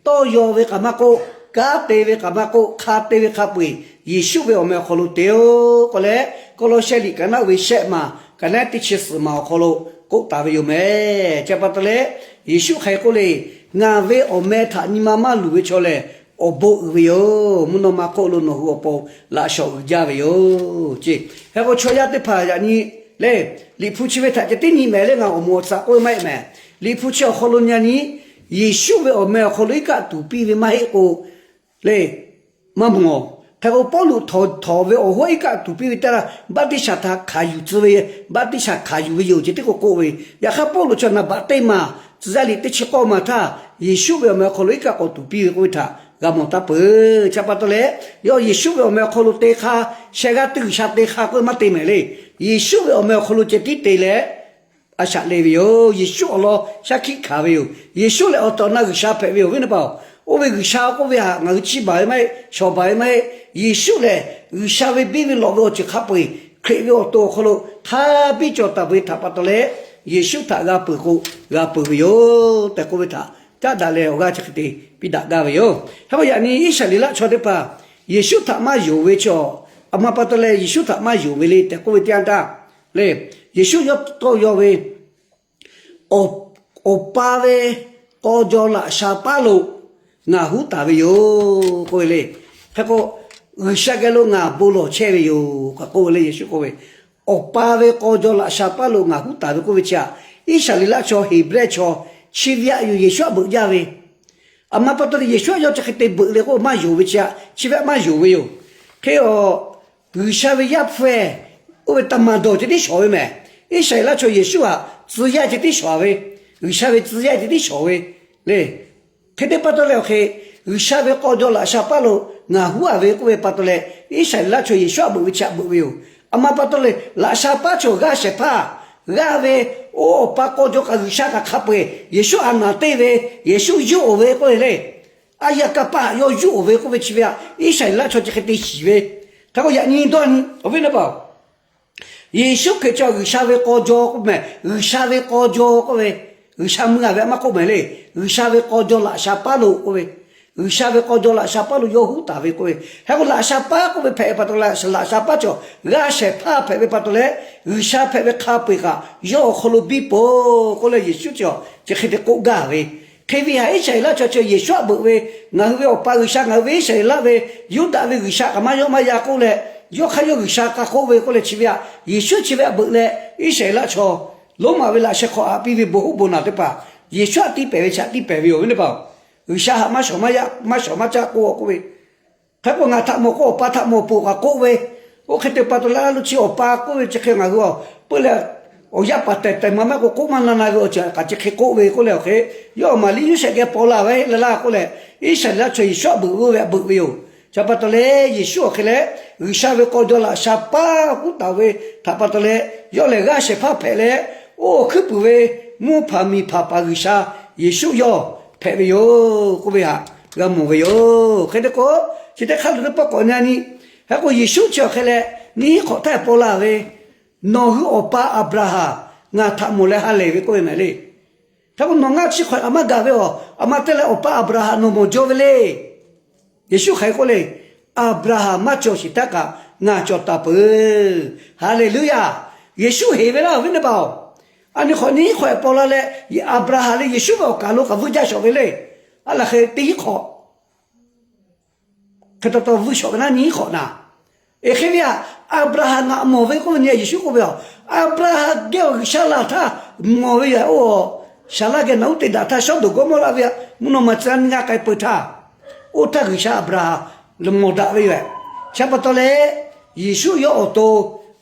Tawˇ yaw ve kaꞈ maˇ k'oˆ, kanˉ te ve kaꞈ maˇ k'oˆ, hk'a te ve hk'a peu-eˬ Yeˍsuˆ ve awˬ meh awˬ hk'aw lo te-oˬ k'oˆ leh, Kawˇlawˇsehˇ liꞈ ka naˆ ve shehˆ maˬ, ka naˆ teˇ chi suhˍ maˬ awˬ hk'aw lo k'oˆ taˍ ve yoˬ mehˍ. Chi pa taw leh, Yeˍsuˆ hk'aˬ hk'e k'oˆ le, Ngaˬ ve awˬ meh htaꞈ nyi ma maˇ luˬ ve chaw lehˬ, awˬ bon uiˍ ve yoˬ. Mvuhˇ naw ma hk'oˆ lo nawˬ hui awˬ pon laꞈ shawˍ uiˍ jaˇ ve yoˬ. Chi hk'e k'o, chaw yaˇ teˇ hpaˍ yaꞈ nyi le, Liꞈ hpu chi ve htaꞈ ceh tiˉ nyi mehˍ leh ngaˬ awˬ moˍ awˬ tsuhꞈ k'oˆ ve maˇ heˆ mehˍ. Liꞈ hpu chi awˬ hk'aw lo nyi a nyi, Yeˍsuˆ ve awˬ meh awˬ hk'aw lo iˉ kaˆ tuˍ piˇ ve maˇ heˆ k'o, le, maˇ mawˬ. Hk'e k'o, Pawˇluꞈ htawnˍ htawnˍ ve awˬ hoˉ iˉ kaˆ tuˍ piˇ ve teˇ g'aˇ baˆtiˆsaˬ htaꞈ hkanˍ yuˬ tcuh ve, baˆtiˆsaˬ hkanˍ yuˬ ve yoˬ ceh tiˉ k'o k'oˆ ve. Yaꞈ hk'aˇ Pawˇluꞈ chi naˍ baꞈ teˇ maˬ tcuh yaˇ liꞈ teˇ chi k'awˇ maˬ htaˇ, Yeˍsuˆ ve awˬ meh awˬ hk'aw lo iˉ kaˆ k'awꞈ tuˍ piˇ ve k'oˆ ve htaꞈ g'a mawˬ taˍ peuˬ. Chi pa taw leh, yawˇ Yeˍsuˆ ve awˬ meh awˬ hk'aw lo te hk'a, sheh g'aˇ teˇ G'uiˬsha te hk'a k'oˆ ve maˇ te mehˍ le. Yeˍsuˆ ve awˬ meh awˬ hk'aw lo ceh tiˉ te leh, a shaꞈ le ve yoˬ. Yeˍsuˆ awˬ lawn shaˉ hkiˆ hkanˍ ve yoˬ. Yeˍsuˆ lehˬ awˬ tehˬ awˬ na G'uiˬsha hpehꞈ ve yoˬ, awˬ viˉ awˬ nyi teˇ hpaˍ-oˬ. Oˇ ve G'uiˬsha k'oˆ ve htaꞈ ngaˬ hui chiˇ baˬ ve maˇ heˆ, shawˍ baˬ ve maˇ heˆ. Yeˍsuˆ lehˬ G'uiˬsha ve biˇ ve lawꞈ ve awˬ ceuˬ hk'a peu-eˬ Hkriꞈ ve awˬ to awˬ hk'aw lo hk'a biˇ cawˬ taˍ ve htaꞈ pa taw leh, Yeˍsuˆ htaꞈ g'a peuˬ k'o, g'a peuˬ ve yoˬ tehꞈ k'oˆ ve htaꞈ caˉ daꞈ leh awˬ g'aˇ chi hk'e te piˇ daꞈ gaˇ ve yoˬ. Hk'e k'o, yaꞈ nyi Iˉsaˍreˍlaˆ chaw teˇ hpaˍ Yeˍsuˆ htaꞈ maˇ yonˍ ve chi, a ma pa taw leh Yeˍsuˆ htaꞈ maˇ yonˍ ve le tehꞈ k'oˆ ve teˇ yanˇ htaˇ, le, Yeˍsuˆ yawˇ tawˇ yaw ve, Awˬ pa ve k'aw jaw laꞈ sha paˉ lo ngaˬ huˉ taˍ ve yoˬ k'oˆ ve le. Hk'e k'o, G'uiˬsha geh lo ngaˬ bon lawˬ chehˇ ve yoˬ kaꞈ k'oˆ ve le. Yeˍsuˆ k'oˆ ve, Awˬ pa ve k'aw jaw laꞈ sha paˉ lo ngaˬ huˉ taˍ ve k'oˆ ve chi htaꞈ Iˉsaˍreˍlaˆ chaw Heˍbrehˇ chaw chi ve htaꞈ yuˬ Yeˍsuˆ htaꞈ beuꞈ jaˇ ve. A ma pa taw leh Yeˍsuˆ htaꞈ yawˇ chi hk'e te beuꞈ leh k'o maˇ yonˍ ve chi htaꞈ chi ve htaꞈ maˇ yonˍ ve yoˬ. Hk'e a, G'uiˬsha ve Yaˇ hpu-eˬ oˇ ve taˇ maˬ dawˬ ceh tiˉ shawˍ ve mehˍ. Iˉsaˍreˍlaˆ chaw Yeˍsuˆ htaꞈ tcuh yaˇ ceh tiˉ shawˍ ve, G'uiˬsha ve tcuh yaˇ ceh tiˉ shawˍ ve le. Hk'e te pa taw leh awˬ hk'e, G'uiˬsha ve k'aw jaw laꞈ sha paˉ lo ngaˬ huˉ a ve k'oˆ ve pa taw leh, Iˉsaˍreˍlaˆ chaw Yeˍsuˆ htaꞈ beuꞈ ve chi htaꞈ beuꞈ ve yoˬ. A ma pa taw leh laꞈ sha paˉ chaw g'aˇ shehˍ hpaˇ g'aˇ ve, oˇ Awˬ pa k'aw jaw kaꞈ G'uiˬsha kaꞈ hk'a peu-eˬ Yeˍsuˆ a naˍ teˇ ve, Yeˍsuˆ yuˇ oˬ ve k'oˆ ve le. A yaꞈ ka paˆ htaꞈ yawˇ yuˇ oˬ ve k'oˆ ve chi ve htaꞈ Iˉsaˍreˍlaˆ chaw chi hk'e te shiˍ ve. Hk'e k'o, yaꞈ nyi dawˇ nyi awˬ viˉ awˬ nyi teˇ hpaˍ-oˬ, Yeˍsuˆ Hkriꞈ chi G'uiˬsha ve k'aw jaw k'oˆ mehˍ. G'uiˬsha ve k'aw jaw k'oˆ ve, G'uiˬsha mui a ve maˇ k'oˆ mehˍ le. G'uiˬsha ve k'aw jaw laꞈ sha paˉ lo k'oˆ ve, G'uiˬsha ve k'aw jaw laꞈ sha paˉ lo yawˇ huˉ taˍ ve k'oˆ ve. Hk'e k'o, laꞈ sha paˉ k'oˆ ve hpehꞈ ve pa taw leh, laꞈ sha paˉ chaw g'aˇ shehˍ hpaˇ hpehꞈ ve pa taw leh, G'uiˬsha hpehꞈ ve hk'a peu-eˬ kaꞈ yawˇ awˬ hk'aw lo biˇ peuˬ k'oˆ leh Yeˍsuˆ chi chi hk'e te k'oˆ gaˇ ve. Hk'e ve htaꞈ Iˉsaˍreˍlaˆ chaw chi Yeˍsuˆ htaꞈ beuꞈ ve, ngaˬ hui ve Awˬ pa G'uiˬsha, ngaˬ hui ve Iˉsaˍreˍlaˆ ve, Yuˇdaꞈ ve G'uiˬsha kaꞈ maˇ yawˆ maˇ yan k'oˆ leh, yawˇ hk'aˇ yawˇ G'uiˬsha k'a k'oˆ ve k'oˆ leh chi ve htaꞈ Yeˍsuˆ chi ve htaꞈ beuꞈ leh, Iˉsaˍreˍlaˆ chaw Roˉmaꞈ ve laꞈ sheh hk'aw haꞈ piˇ ve bon hoˉ bon naˬ teˇ hpaˍ Yeˍsuˆ htaꞈ tiˇ pehˍ ve chi htaꞈ tiˇ pehˍ ve yoˬ, awˬ viˉ teˇ hpaˍ-oˬ. G'uiˬsha htaꞈ maˇ shawˍ maˇ yaˇ, maˇ shawˍ maˇ caˆ k'oˆ k'oˆ ve. Hk'e k'o, ngaˬ htaꞈ mawˬ k'o Awˬ pa htaꞈ mawˬ peuˬ kaꞈ k'oˆ ve, oˇ hk'e te pa taw leh a lo chi Awˬ pa k'oˆ ve chi hk'e ngaˬ hui a peuˬ leh, awˬ yaˇ paˍ tehˬ tehˬ ma maˇ k'o k'oˆ maˇ na na ve awˬ ceuˬ kaꞈ chi hk'e k'oˆ ve k'oˆ leh awˬ hk'e, yawˇ awˬ maˍ liˇ Yoˇsehꞈ geh paw la ve le laˇ k'oˆ leh, Iˉsaˍreˍlaˆ chaw Yeˍsuˆ htaꞈ beuꞈ ve oˇ ve htaꞈ beuꞈ ve yoˬ. Chi pa taw leh Yeˍsuˆ awˬ hk'e leh G'uiˬsha ve k'aw jaw laꞈ sha paˉ huˉ taˍ ve htaꞈ pa taw leh, yawˇ lehˬ g'aˇ shehˍ hpaˇ hpehꞈ leh, oˇ awˬ hkuiˉ puiˍ ve mvuhˇ hpaˍ miˬ hpaˍ paˍ G'uiˬsha Yeˍsuˆ yawˇ hpehꞈ ve yoˬ k'oˆ ve htaꞈ g'a mawˬ ve yoˬ. Hk'e te k'o, chi teˇ hk'aˇ lo teˇ pawˆ k'awꞈ nyi a nyi. Hk'e k'o, Yeˍsuˆ chi awˬ hk'e leh nyiˇ hinˉ hk'awꞈ htaˇ paw la ve, Nawˬ hui awˬ pa Aˍbraˍhanˍ ngaˬ htaꞈ mawˬ leh ha lehˬ ve k'oˆ ve mehˍ le. Hk'e k'o, nawˬ ngaˇ chi hk'awꞈ a maˇ gaˬ ve a, a ma te leh Awˬ pa Aˍbraˍhanˍ nawˬ mawˬ jaw ve le. Yeˍsuˆ hk'aˬ hk'e k'oˆ le, Aˍbraˍhanˍ maˇ cawˬ sheˍ htaˇ kaꞈ ngaˬ cawˬ taˍ peuˬ. Haˍleˍluˆyaˍ. Yeˍsuˆ heˍ ve laˇ awˬ viˉ teˇ hpaˍ-oˬ, a nyi hk'awꞈ nyiˇ hinˉ hk'awꞈ paw la leh, Aˍbraˍhanˍ leh Yeˍsuˆ ve awˬ kaˍ lo kaꞈ vuiˇ jaˇ shawˍ ve le. A laˬ hk'e teˇ hinˉ hk'awꞈ hk'e taw taw vuiˇ shawˍ ve naˉ nyiˇ hk'awꞈ naˍ. Eˬ hk'e ve htaꞈ Aˍbraˍhanˍ ngaˬ mawˬ ve k'oˆ ve nyi Yeˍsuˆ k'oˆ ve a, Aˍbraˍhanˍ geh awˬ G'uiˬsha laˬ htaˇ mawˬ ve yoˬ. Oˇ, Saˍlaˆ geh naˬ uˉ te daꞈ htaˇ Sawˉdonˍ Gawˇmawˇraˆ ve htaꞈ mvuhˇ naw ma tcuh yaˇ nyiˇ g'aˇ k'ai peu htaˇ, oˇ htaˇ G'uiˬsha Aˍbraˍhanˍ mawˬ daꞈ ve yoˬ. Chi pa taw leh, Yeˍsuˆ yawˇ awˬ to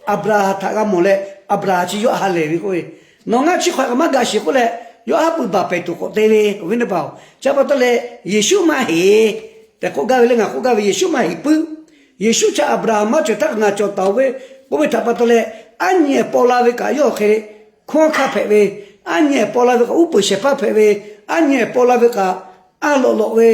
Aˍbraˍhanˍ htaꞈ g'a mawˬ leh, Aˍbraˍhanˍ chi yawˇ ha lehˬ ve k'oˆ ve, Nawˬ ngaˇ chi hk'awꞈ kaꞈ maˇ gaˬ sheˍ k'oˆ leh, yawˇ haˉ pui baˬ pehˍ tuˬ k'awꞈ te ve awˬ viˉ teˇ hpaˍ-oˬ, chi pa taw leh Yeˍsuˆ maˇ heˍ. tehꞈ k'oˆ gaˇ ve le. Ngaˬ k'oˆ gaˇ ve, Yeˍsuˆ maˇ heˍ puiˉ. Yeˍsuˆ chaw Aˍbraˍhanˍ maˇ cawˬ htaˇ ngaˬ cawˬ taˍ-oˬ ve k'oˆ ve htaꞈ pa taw leh, aˉ nyi ehˍ paw la ve kaꞈ yawˇ hk'e hkunˉ hawˉ hkanˇ hpehꞈ ve, aˉ nyi ehˍ paw la ve kaꞈ uˉ peunˍ shehˍ hpaˇ hpehꞈ ve, aˉ nyi ehˍ paw la ve kaꞈ aˉ lawꞈ lawꞈ ve,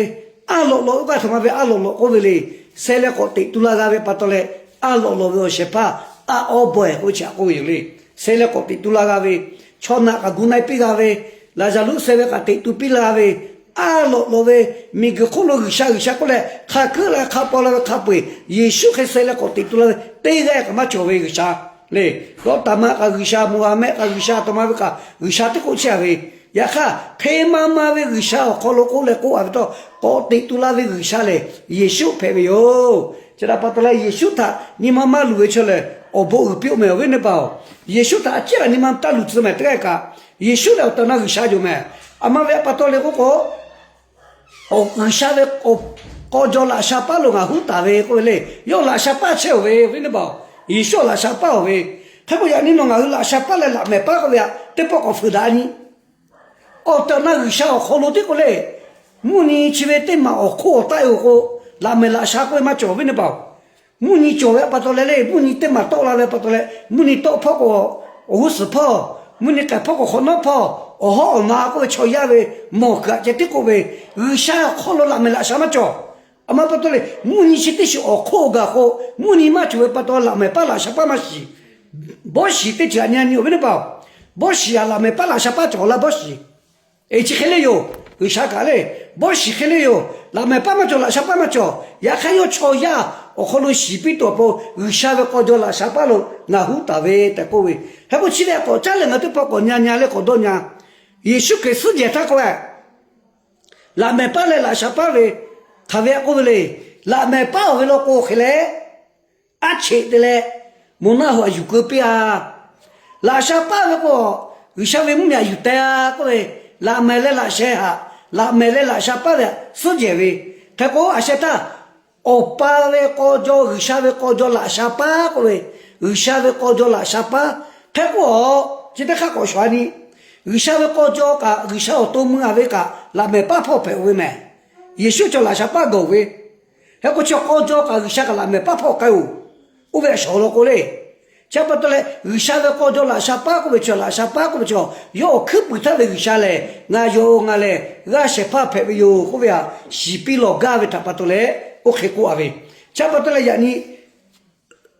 aˉ lawꞈ lawꞈ ve kaꞈ htoꞈ ma ve aˉ lawꞈ lawꞈ k'oˆ ve le. Seh leh k'awꞈ teꞈ tu la g'a ve pa taw leh, aˉ lawꞈ lawꞈ ve awˬ shehˍ hpaˇ aˉ awˉ bawehˬ k'oˆ ve chi htaꞈ k'oˆ ve yoˬ le. Seh leh k'awꞈ teꞈ tu la g'a ve, chaw naꞈ kaꞈ gu na-e piˇ g'a ve, Laˍzaˍruˆ seh ve kaꞈ teꞈ tu piˇ la ve, aˉ lawꞈ lawꞈ ve, miˬguiˬ hk'oˆ lo G'uiˬsha G'uiˬsha k'oˆ leh hk'a kuiˉ la hk'a paw la ve hk'a peu-eˬ, Yeˍsuˆ hk'e seh leh k'awꞈ teꞈ tu la ve teˇ g'aˇ kaꞈ maˇ cawˬ ve G'uiˬsha le. Dawˇ taˍ ma kaꞈ G'uiˬsha, Moˍhaˍmehˆ kaꞈ G'uiˬsha, aˬ htoꞈ ma ve kaꞈ G'uiˬsha teˇ k'oˆ chehˇ a ve. Yaꞈ hk'aˇ, hk'e ma ma ve G'uiˬsha awˬ hk'aw lo k'oˆ leh k'oˆ a ve htawˇ, k'awꞈ teꞈ tu la ve G'uiˬsha lehˬ Yeˍsuˆ hpehꞈ ve yoˬ. Chi htaꞈ pa taw leh Yeˍsuˆ htaꞈ nyi ma maˇ luˬ ve chaw lehˬ, awˬ bon uiˍ piˇ-oˆ mehˍ awˬ viˉ neˇ paˍ-oˬ. Yeˍsuˆ htaꞈ a ciˉ kaꞈ nyi ma taˇ luˬ tcuh mehˍ teˇ g'aˇ kaꞈ, Yeˍsuˆ lehˬ awˬ tehˬ awˬ na G'uiˬsha yoˬ mehˍ. Aˬ ma ve pa taw leh k'oˆ k'o, G'uiˬsha ve k'aw jaw laꞈ sha paˉ lo ngaˬ huˉ taˍ ve k'oˆ ve le. Yawˇ laꞈ sha paˉ chehˇ-oˬ ve awˬ viˉ neˇ paˍ-oˬ, Yeˍsuˆ laꞈ sha paˉ-oˬ ve. Hk'e k'o yaꞈ nyi nawˬ ngaˬ hui laꞈ sha paˉ leh laꞈ mehˍ paˉ k'oˆ ve htaꞈ teˇ pawˆ k'awꞈ fuiˍ daꞈ nyi. Awˬ tehˬ awˬ na G'uiˬsha awˬ hk'aw lo teˇ k'oˆ le, mvuhˇ nyi chi ve teˇ maˬ awˬ hk'oˆ awˬ taˆ-e-oˬ k'o, laꞈ mehˍ laꞈ sha k'oˆ ve maˇ cawˬ awˬ viˉ neˇ paˍ-oˬ. Mvuhˇ nyi cawˬ ve pa taw leh le, mvuhˇ nyi teˇ maˬ tawˆ la ve pa taw leh, mvuhˇ nyi tawˆ hpawˇ k'o awˬ g'uˇ suhˍ hpawˇ, mvuhˇ nyi k'ehˬ hpawˇ k'o hk'awꞈ nawˉ hpawˇ, awˬ hawˉ awˬ na k'oˆ ve chaw yaˇ ve mawˬ kuiˬ aꞈ ceh teˇ k'oˆ ve, G'uiˬsha awˬ hk'aw lo laꞈ mehˍ laꞈ sha maˇ cawˬ. Aˬ ma pa taw leh mvuhˇ nyi chi teˇ shiˍ awˬ hk'oˆ gaˬ k'o, mvuhˇ nyi maˇ cawˬ ve pa taw laꞈ mehˍ paˉ laꞈ sha paˉ maˇ shiˍ. Bawˇ shiˍ teˇ ceuˬ aꞈ nyi a nyi awˬ viˉ neˇ paˍ-oˬ. Bawˇ shiˍ aꞈ laꞈ mehˍ paˉ laꞈ sha paˉ cawˬ la bawˇ shiˍ. Eˬ, chi hk'e le yoˬ. G'uiˬsha kaꞈ le, bawˇ shiˍ hk'e le yoˬ. Laꞈ mehˍ paˉ maˇ cawˬ, laꞈ sha paˉ maˇ cawˬ. Yaꞈ hk'aˇ yawˇ chaw yaˇ awˬ hk'aw lo shiˍ piˇ tuˬ awˬ pon G'uiˬsha ve k'aw jaw laꞈ sha paˉ lo ngaˬ huˉ taˍ ve tehꞈ k'oˆ ve. Hk'e k'o chi ve k'awꞈ caˉ leh ngaˬ teˇ pawˆ k'awꞈ nyi a nyi leh k'awꞈ dawˇ nyi a. Yeˍsuˆ Hkriꞈ suhˉ jehˬ htaˇ k'o, laꞈ mehˍ paˉ leh laꞈ sha paˉ ve hk'aˬ ve k'oˆ ve le. Laꞈ mehˍ paˉ-oˬ ve law k'o hk'e leh, aˉ cheꞈ te leh, moˬ naˆ hoꞈ aꞈ yuˬ keu piˇ-a. Laꞈ sha paˉ ve k'o, G'uiˬsha ve mvuhˇmiˬ aꞈ yuˬ teh-a k'oˆ ve, laꞈ mehˍ leh laꞈ sheh htaꞈ, laꞈ mehˍ leh laꞈ sha paˉ ve htaꞈ suhˉ jehˬ ve. Hk'e k'o, a sheh htaˇ, Awˬ pa ve k'aw jaw, G'uiˬsha ve k'aw jaw laꞈ sha paˉ k'oˆ ve, G'uiˬsha ve k'aw jaw laꞈ sha paˉ. Hk'e k'o, chi teˇ hk'aˇ k'awꞈ shawˍ-a nyi. G'uiˬsha ve k'aw jaw kaꞈ, G'uiˬsha awˬ to mui-a ve kaꞈ, laꞈ mehˍ paˉ hpawˇ hpehꞈ-oˬ ve mehˍ. Yeˍsuˆ chaw laꞈ sha paˉ gaˬ-oˬ ve, hk'e k'o, chi k'aw jaw kaꞈ G'uiˬsha kaꞈ laꞈ mehˍ paˉ hpawˇ k'ai-oˬ. Oˇ ve a shawˍ law k'o le. Chi pa taw leh, G'uiˬsha ve k'aw jaw laꞈ sha paˉ k'oˆ ve chi, laꞈ sha paˉ k'oˆ ve chi, yawˇ awˬ hkuiˉ puiˍ htaˇ ve G'uiˬsha lehˬ, ngaˬ yoˬ, ngaˬ lehˬ g'aˇ shehˍ hpaˇ hpehꞈ ve yoˬ k'oˆ ve htaꞈ shiˍ piˇ lawˬ gaˇ ve htaꞈ pa taw leh, oˇ hk'e k'oˆ-a ve. Chi pa taw leh yaꞈ nyi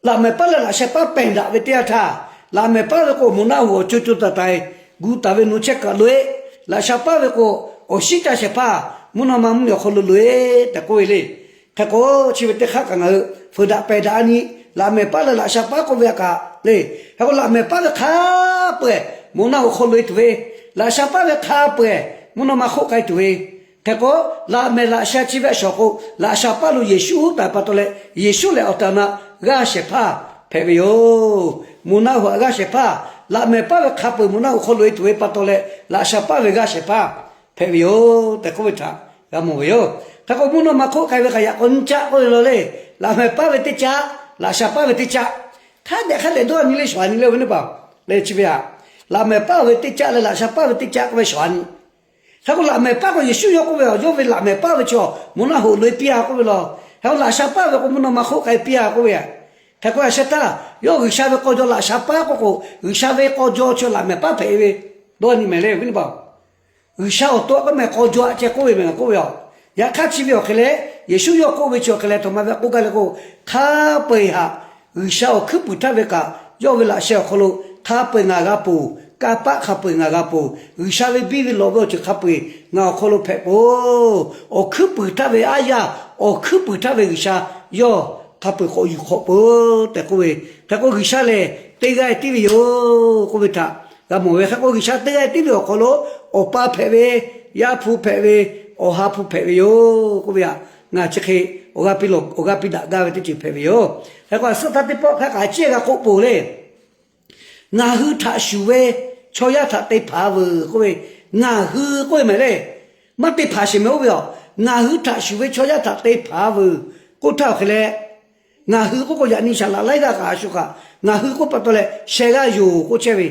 laꞈ mehˍ paˉ leh laꞈ sha paˉ pehˬ daꞈ ve teˇ yanˇ htaˇ, laꞈ mehˍ paˉ ve k'o, moˬ naˆ hoꞈ awˬ co co taiˍ taiˍ gu taˍ ve nu chehˇ kaꞈ loꞈ-e. Laꞈ sha paˉ ve k'o, awˬ shiˉ caˇ shehˍ hpaˇ mvuhˇ naw ma mvuhˇmiˬ awˬ hk'aw lo loꞈ-e tehꞈ k'oˆ ve le. Hk'e k'o, chi ve teˇ hk'aˇ kaꞈ ngaˬ hui fuiˍ daꞈ pehˬ daꞈ-a nyi. Laꞈ mehˍ paˉ leh laꞈ sha paˉ k'oˆ ve htaꞈ kaꞈ le. Hk'e k'o, laꞈ mehˍ paˉ ve hk'a peu-eˬ moˬ naˆ hoꞈ hk'aw loꞈ-e tuˬ ve, laꞈ sha paˉ ve hk'a peu-eˬ mvuhˇ naw ma hk'oˆ k'ai tuˬ ve, hk'e k'o, laꞈ mehˍ laꞈ sha chi ve a shawˍ k'o, laꞈ sha paˉ lo Yeˍsuˆ taˍ pa taw leh, Yeˍsuˆ lehˬ awˬ tehˬ awˬ na g'aˇ shehˍ hpaˇ hpehꞈ ve yoˬ. Moˬ naˆ hoꞈ g'aˇ shehˍ hpaˇ, laꞈ mehˍ paˉ ve hk'a peu-eˬ moˬ naˆ hoꞈ hk'aw loꞈ-e tuˬ ve pa taw leh, laꞈ sha paˉ ve g'aˇ shehˍ hpaˇ hpehꞈ ve yoˬ tehꞈ k'oˆ ve htaꞈ g'a mawˬ ve yoˬ. Hk'e k'o, mvuhˇ naw ma hk'oˆ k'ai ve kaꞈ yaꞈ k'aw nyiˇ caˆ k'oˆ ve law le. Laꞈ mehˍ paˉ ve teˇ caˆ, laꞈ sha paˉ ve teˇ caˆ, hk'a dehꞈ hk'a dehꞈ dawˇ nyi le, shawˍ nyi le, awˬ viˉ neˇ paˍ. Leh chi ve htaꞈ, laꞈ mehˍ paˉ ve teˇ caˆ leh laꞈ sha paˉ ve teˇ caˆ k'oˆ ve shawˍ nyi. Hk'e k'o, laꞈ mehˍ paˉ k'o Yeˍsuˆ yawˇ k'oˆ ve, yawˇ ve laꞈ mehˍ paˉ ve chaw moˬ naˆ hoꞈ loꞈ-e piˇ-a k'oˆ ve law. Hk'e k'o, laꞈ sha paˉ ve k'o mvuhˇ naw ma hk'oˆ k'ai piˇ-a k'oˆ ve. Hk'e k'o, a sheh htaˇ yawˇ G'uiˬsha ve k'aw jaw laꞈ sha paˉ k'oˆ k'o, G'uiˬsha ve k'aw jaw chi laꞈ mehˍ paˉ hpehꞈ ve dawˇ nyi mehˍ le, awˬ viˉ neˇ paˍ. G'uiˬsha awˬ to aꞈ k'oˆ mehˍ k'aw jaw aꞈ ceh k'oˆ ve mehˍ k'oˆ ve a. Yaꞈ hk'aˇ chi ve awˬ hk'e leh, Yeˍsuˆ yawˇ k'oˆ ve chi awˬ hk'e leh, htoꞈ ma ve k'oˆ gaˇ le k'o, hk'a peu-eˬ htaꞈ G'uiˬsha awˬ hkuiˉ puiˍ htaˇ ve kaꞈ, yawˇ ve laꞈ sheh awˬ hk'aw lo hk'a peu-eˬ ngaˬ g'a ponˬ, kanˇ paˆ hk'a peu-eˬ ngaˬ g'a ponˬ, G'uiˬsha ve biˇ ve lawꞈ ve awˬ ceuˬ hk'a peu-eˬ ngaˬ awˬ hk'aw lo hpehꞈ peuˬ-oˬ. Awˬ hkuiˉ puiˍ htaˇ ve aˉ yaˇ, awˬ hkuiˉ puiˍ htaˇ ve G'uiˬsha yawˇ hk'a peu-eˬ k'awꞈ yuˬ hk'awꞈ peuˬ tehꞈ k'oˆ ve. Hk'e k'o, G'uiˬsha lehˬ teˇ g'aˇ tiˉ ve yoˬ k'oˆ ve htaꞈ g'a mawˬ ve. Hk'e k'o, G'uiˬsha teˇ g'aˇ tiˉ ve awˬ hk'aw lo Awˬ pa hpehꞈ ve, Yaˇ hpu hpehꞈ ve, Awˬ ha hpu hpehꞈ ve yoˬ k'oˆ ve htaꞈ ngaˬ chi hk'e awˬ g'aˇ piˇ daꞈ gaˇ ve teˇ ceuˬ hpehꞈ ve yoˬ. Hk'e k'o, a suhˉ htaˇ teˇ pawˆ hk'a kaꞈ ciˉ g'a k'oˆ peuˬ le. Ngaˬ hui htaꞈ shuˍ ve chaw yaˇ htaꞈ te hpanˍ veuˬ k'oˆ ve, ngaˬ hui k'oˆ ve mehˍ le. Maˇ te hpanˍ sheˍ mehˍ oˇ ve a. Ngaˬ hui htaꞈ shuˍ ve chaw yaˇ htaꞈ te hpanˍ veuˬ k'oˆ htaˇ awˬ hk'e leh, ngaˬ hui k'oˆ k'o, yaꞈ nyi shaˍ laꞈ laiˉ g'aˇ kaꞈ a shu kaꞈ, ngaˬ hui k'oˆ pa taw leh sheh g'aˇ yoˬ k'oˆ chehˇ ve.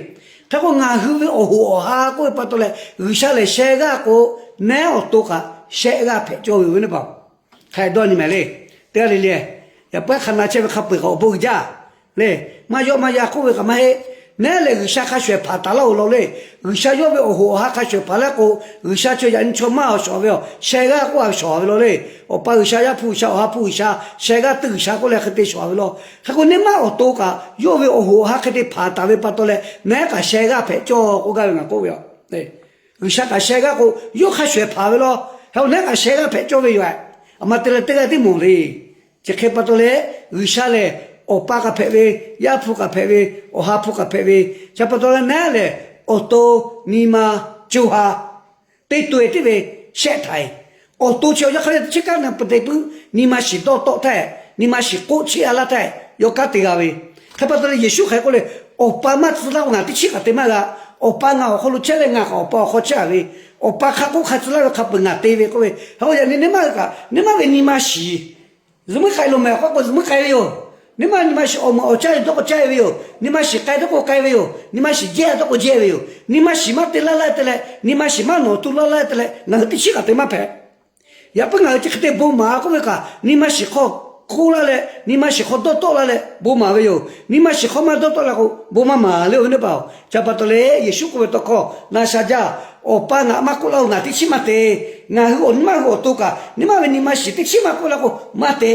Hk'e k'o, ngaˬ hui ve awˬ hoꞈ awˬ ha k'oˆ ve pa taw leh, G'uiˬsha lehˬ sheh g'aˇ k'o, mehˉ awˬ to kaꞈ sheh g'aˇ hpehꞈ cawˇ ve, awˬ viˉ neˇ paˍ. Hk'a dawˇ nyi mehˍ le. Teˇ g'aˇ le le, yaꞈ puiˉ hk'a na chehˇ ve hk'a peu-eˬ kaꞈ awˬ bon uiˍ jaˇ le. Maˇ yawˆ maˇ yan k'oˆ ve kaꞈ maˇ heˆ. Nehˉ lehˬ G'uiˬsha hk'a shuˍ shuˍ hpanˍ taˍ laˇ-oˬ law le. G'uiˬsha yawˇ ve awˬ hoꞈ awˬ ha hk'a shuˍ shuˍ hpanˍ laˇ k'o, G'uiˬsha chi yaꞈ nyi chaw maˇ awˬ shawˍ ve yoˬ. Sheh g'aˇ k'oˆ a ve shawˍ ve law le. Awˬ pa G'uiˬsha, Yaˇ hpu G'uiˬsha, Awˬ ha hpu G'uiˬsha, sheh g'aˇ teˇ G'uiˬsha k'oˆ leh hk'e te shawˍ ve law. Hk'e k'o, nehˉ maˇ awˬ to kaꞈ yawˇ ve awˬ hoꞈ awˬ ha hk'e te hpanˍ taˍ ve pa taw leh, nehˉ kaꞈ sheh g'aˇ hpehꞈ cawˇ k'oˆ gaˇ ve ngaˬ k'oˆ ve yoˬ. G'uiˬsha kaꞈ sheh g'aˇ k'o, yawˇ hk'a shuˍ shuˍ hpanˍ ve law. Hk'e k'o nehˉ kaꞈ sheh g'aˇ hpehꞈ cawˇ ve yoˬ. Aˬ ma te leh teˇ g'aˇ tiˉ mawˬ le. Chi hk'e pa taw leh, G'uiˬsha lehˬ Awˬ pa kaꞈ hpehꞈ ve, Yaˇ hpu kaꞈ hpehꞈ ve, Awˬ ha hpu kaꞈ hpehꞈ ve, chi pa taw leh nehˉ lehˬ awˬ to nyi ma co ha teˇ to-e tiˉ ve shehˆ htaiˍ. Awˬ to chi awˬ yanˇ hk'aˇ ve teˇ chiˉ kanˉ na pu te puiˉ nyi ma shiˍ dawˇ tawˆ htaˇ, nyi ma shiˍ k'oˆ cheˇ a laˇ htaˇ, yawˇ kanˉ te g'a ve. Hk'e pa taw leh Yeˍsuˆ hk'aˬ hk'e k'oˆ le, Awˬ pa maˇ tcuh laˇ k'o ngaˬ teˇ chiˉ kaꞈ te maˇ g'a. Awˬ pa ngaˬ awˬ hk'aw lo chehˇ leh ngaˬ kaꞈ Awˬ pa awˬ hk'aw chehˇ a ve, Awˬ pa hk'a k'oˆ hk'a tcuh laˇ ve hk'a peu-eˬ ngaˬ te ve k'oˆ ve. Hk'e k'o yaꞈ nyi nehˉ maˇ g'a kaꞈ nehˉ maˇ ve nyi ma shiˍ zuhꞈ muiˉ k'ai lo mehˬ k'oˆ k'o zuhꞈ muiˉ k'ai ve yoˬ. Nehˉ maˇ nyi ma shiˍ awˬ meuꞈ awˬ caˇ ve dawˇ k'o caˇ ve yoˬ. Nyi ma shiˍ k'ai dawˇ k'o k'ai ve yoˬ. Nyi ma shiˍ jehˇ dawˇ k'o jehˇ ve yoˬ. Nyi ma shiˍ maˇ te laˇ laˇ te leh, nyi ma shiˍ maˇ nawˬ tu laˇ laˇ te leh ngaˬ hui teˇ chiˉ kaꞈ te maˇ hpehꞈ. Yaꞈ puiˉ ngaˬ hui chi hk'e te bon maˍ k'oˆ ve kaꞈ, nyi ma shiˍ hk'aw hk'oˆ laˇ leh, nyi ma shiˍ hk'aw dawˇ tawˆ laˇ leh bon maˍ ve yoˬ. Nyi ma shiˍ hk'aw maˇ dawˇ tawˆ la k'o bon maˇ maˍ le, awˬ viˉ teˇ hpaˍ-oˬ. Chi pa taw leh Yeˍsuˆ k'oˆ ve tawˇ hkawˇ na sha jaˇ. Awˬ pa ngaˬ maˇ k'oˆ laˇ-oˬ, ngaˬ teˇ chiˉ maˇ te. Ngaˬ hui awˬ nyi maˇ hui awˬ to kaꞈ nehˉ maˇ ve nyi ma shiˍ teˇ chiˉ maˇ k'oˆ laˇ k'o maˇ te.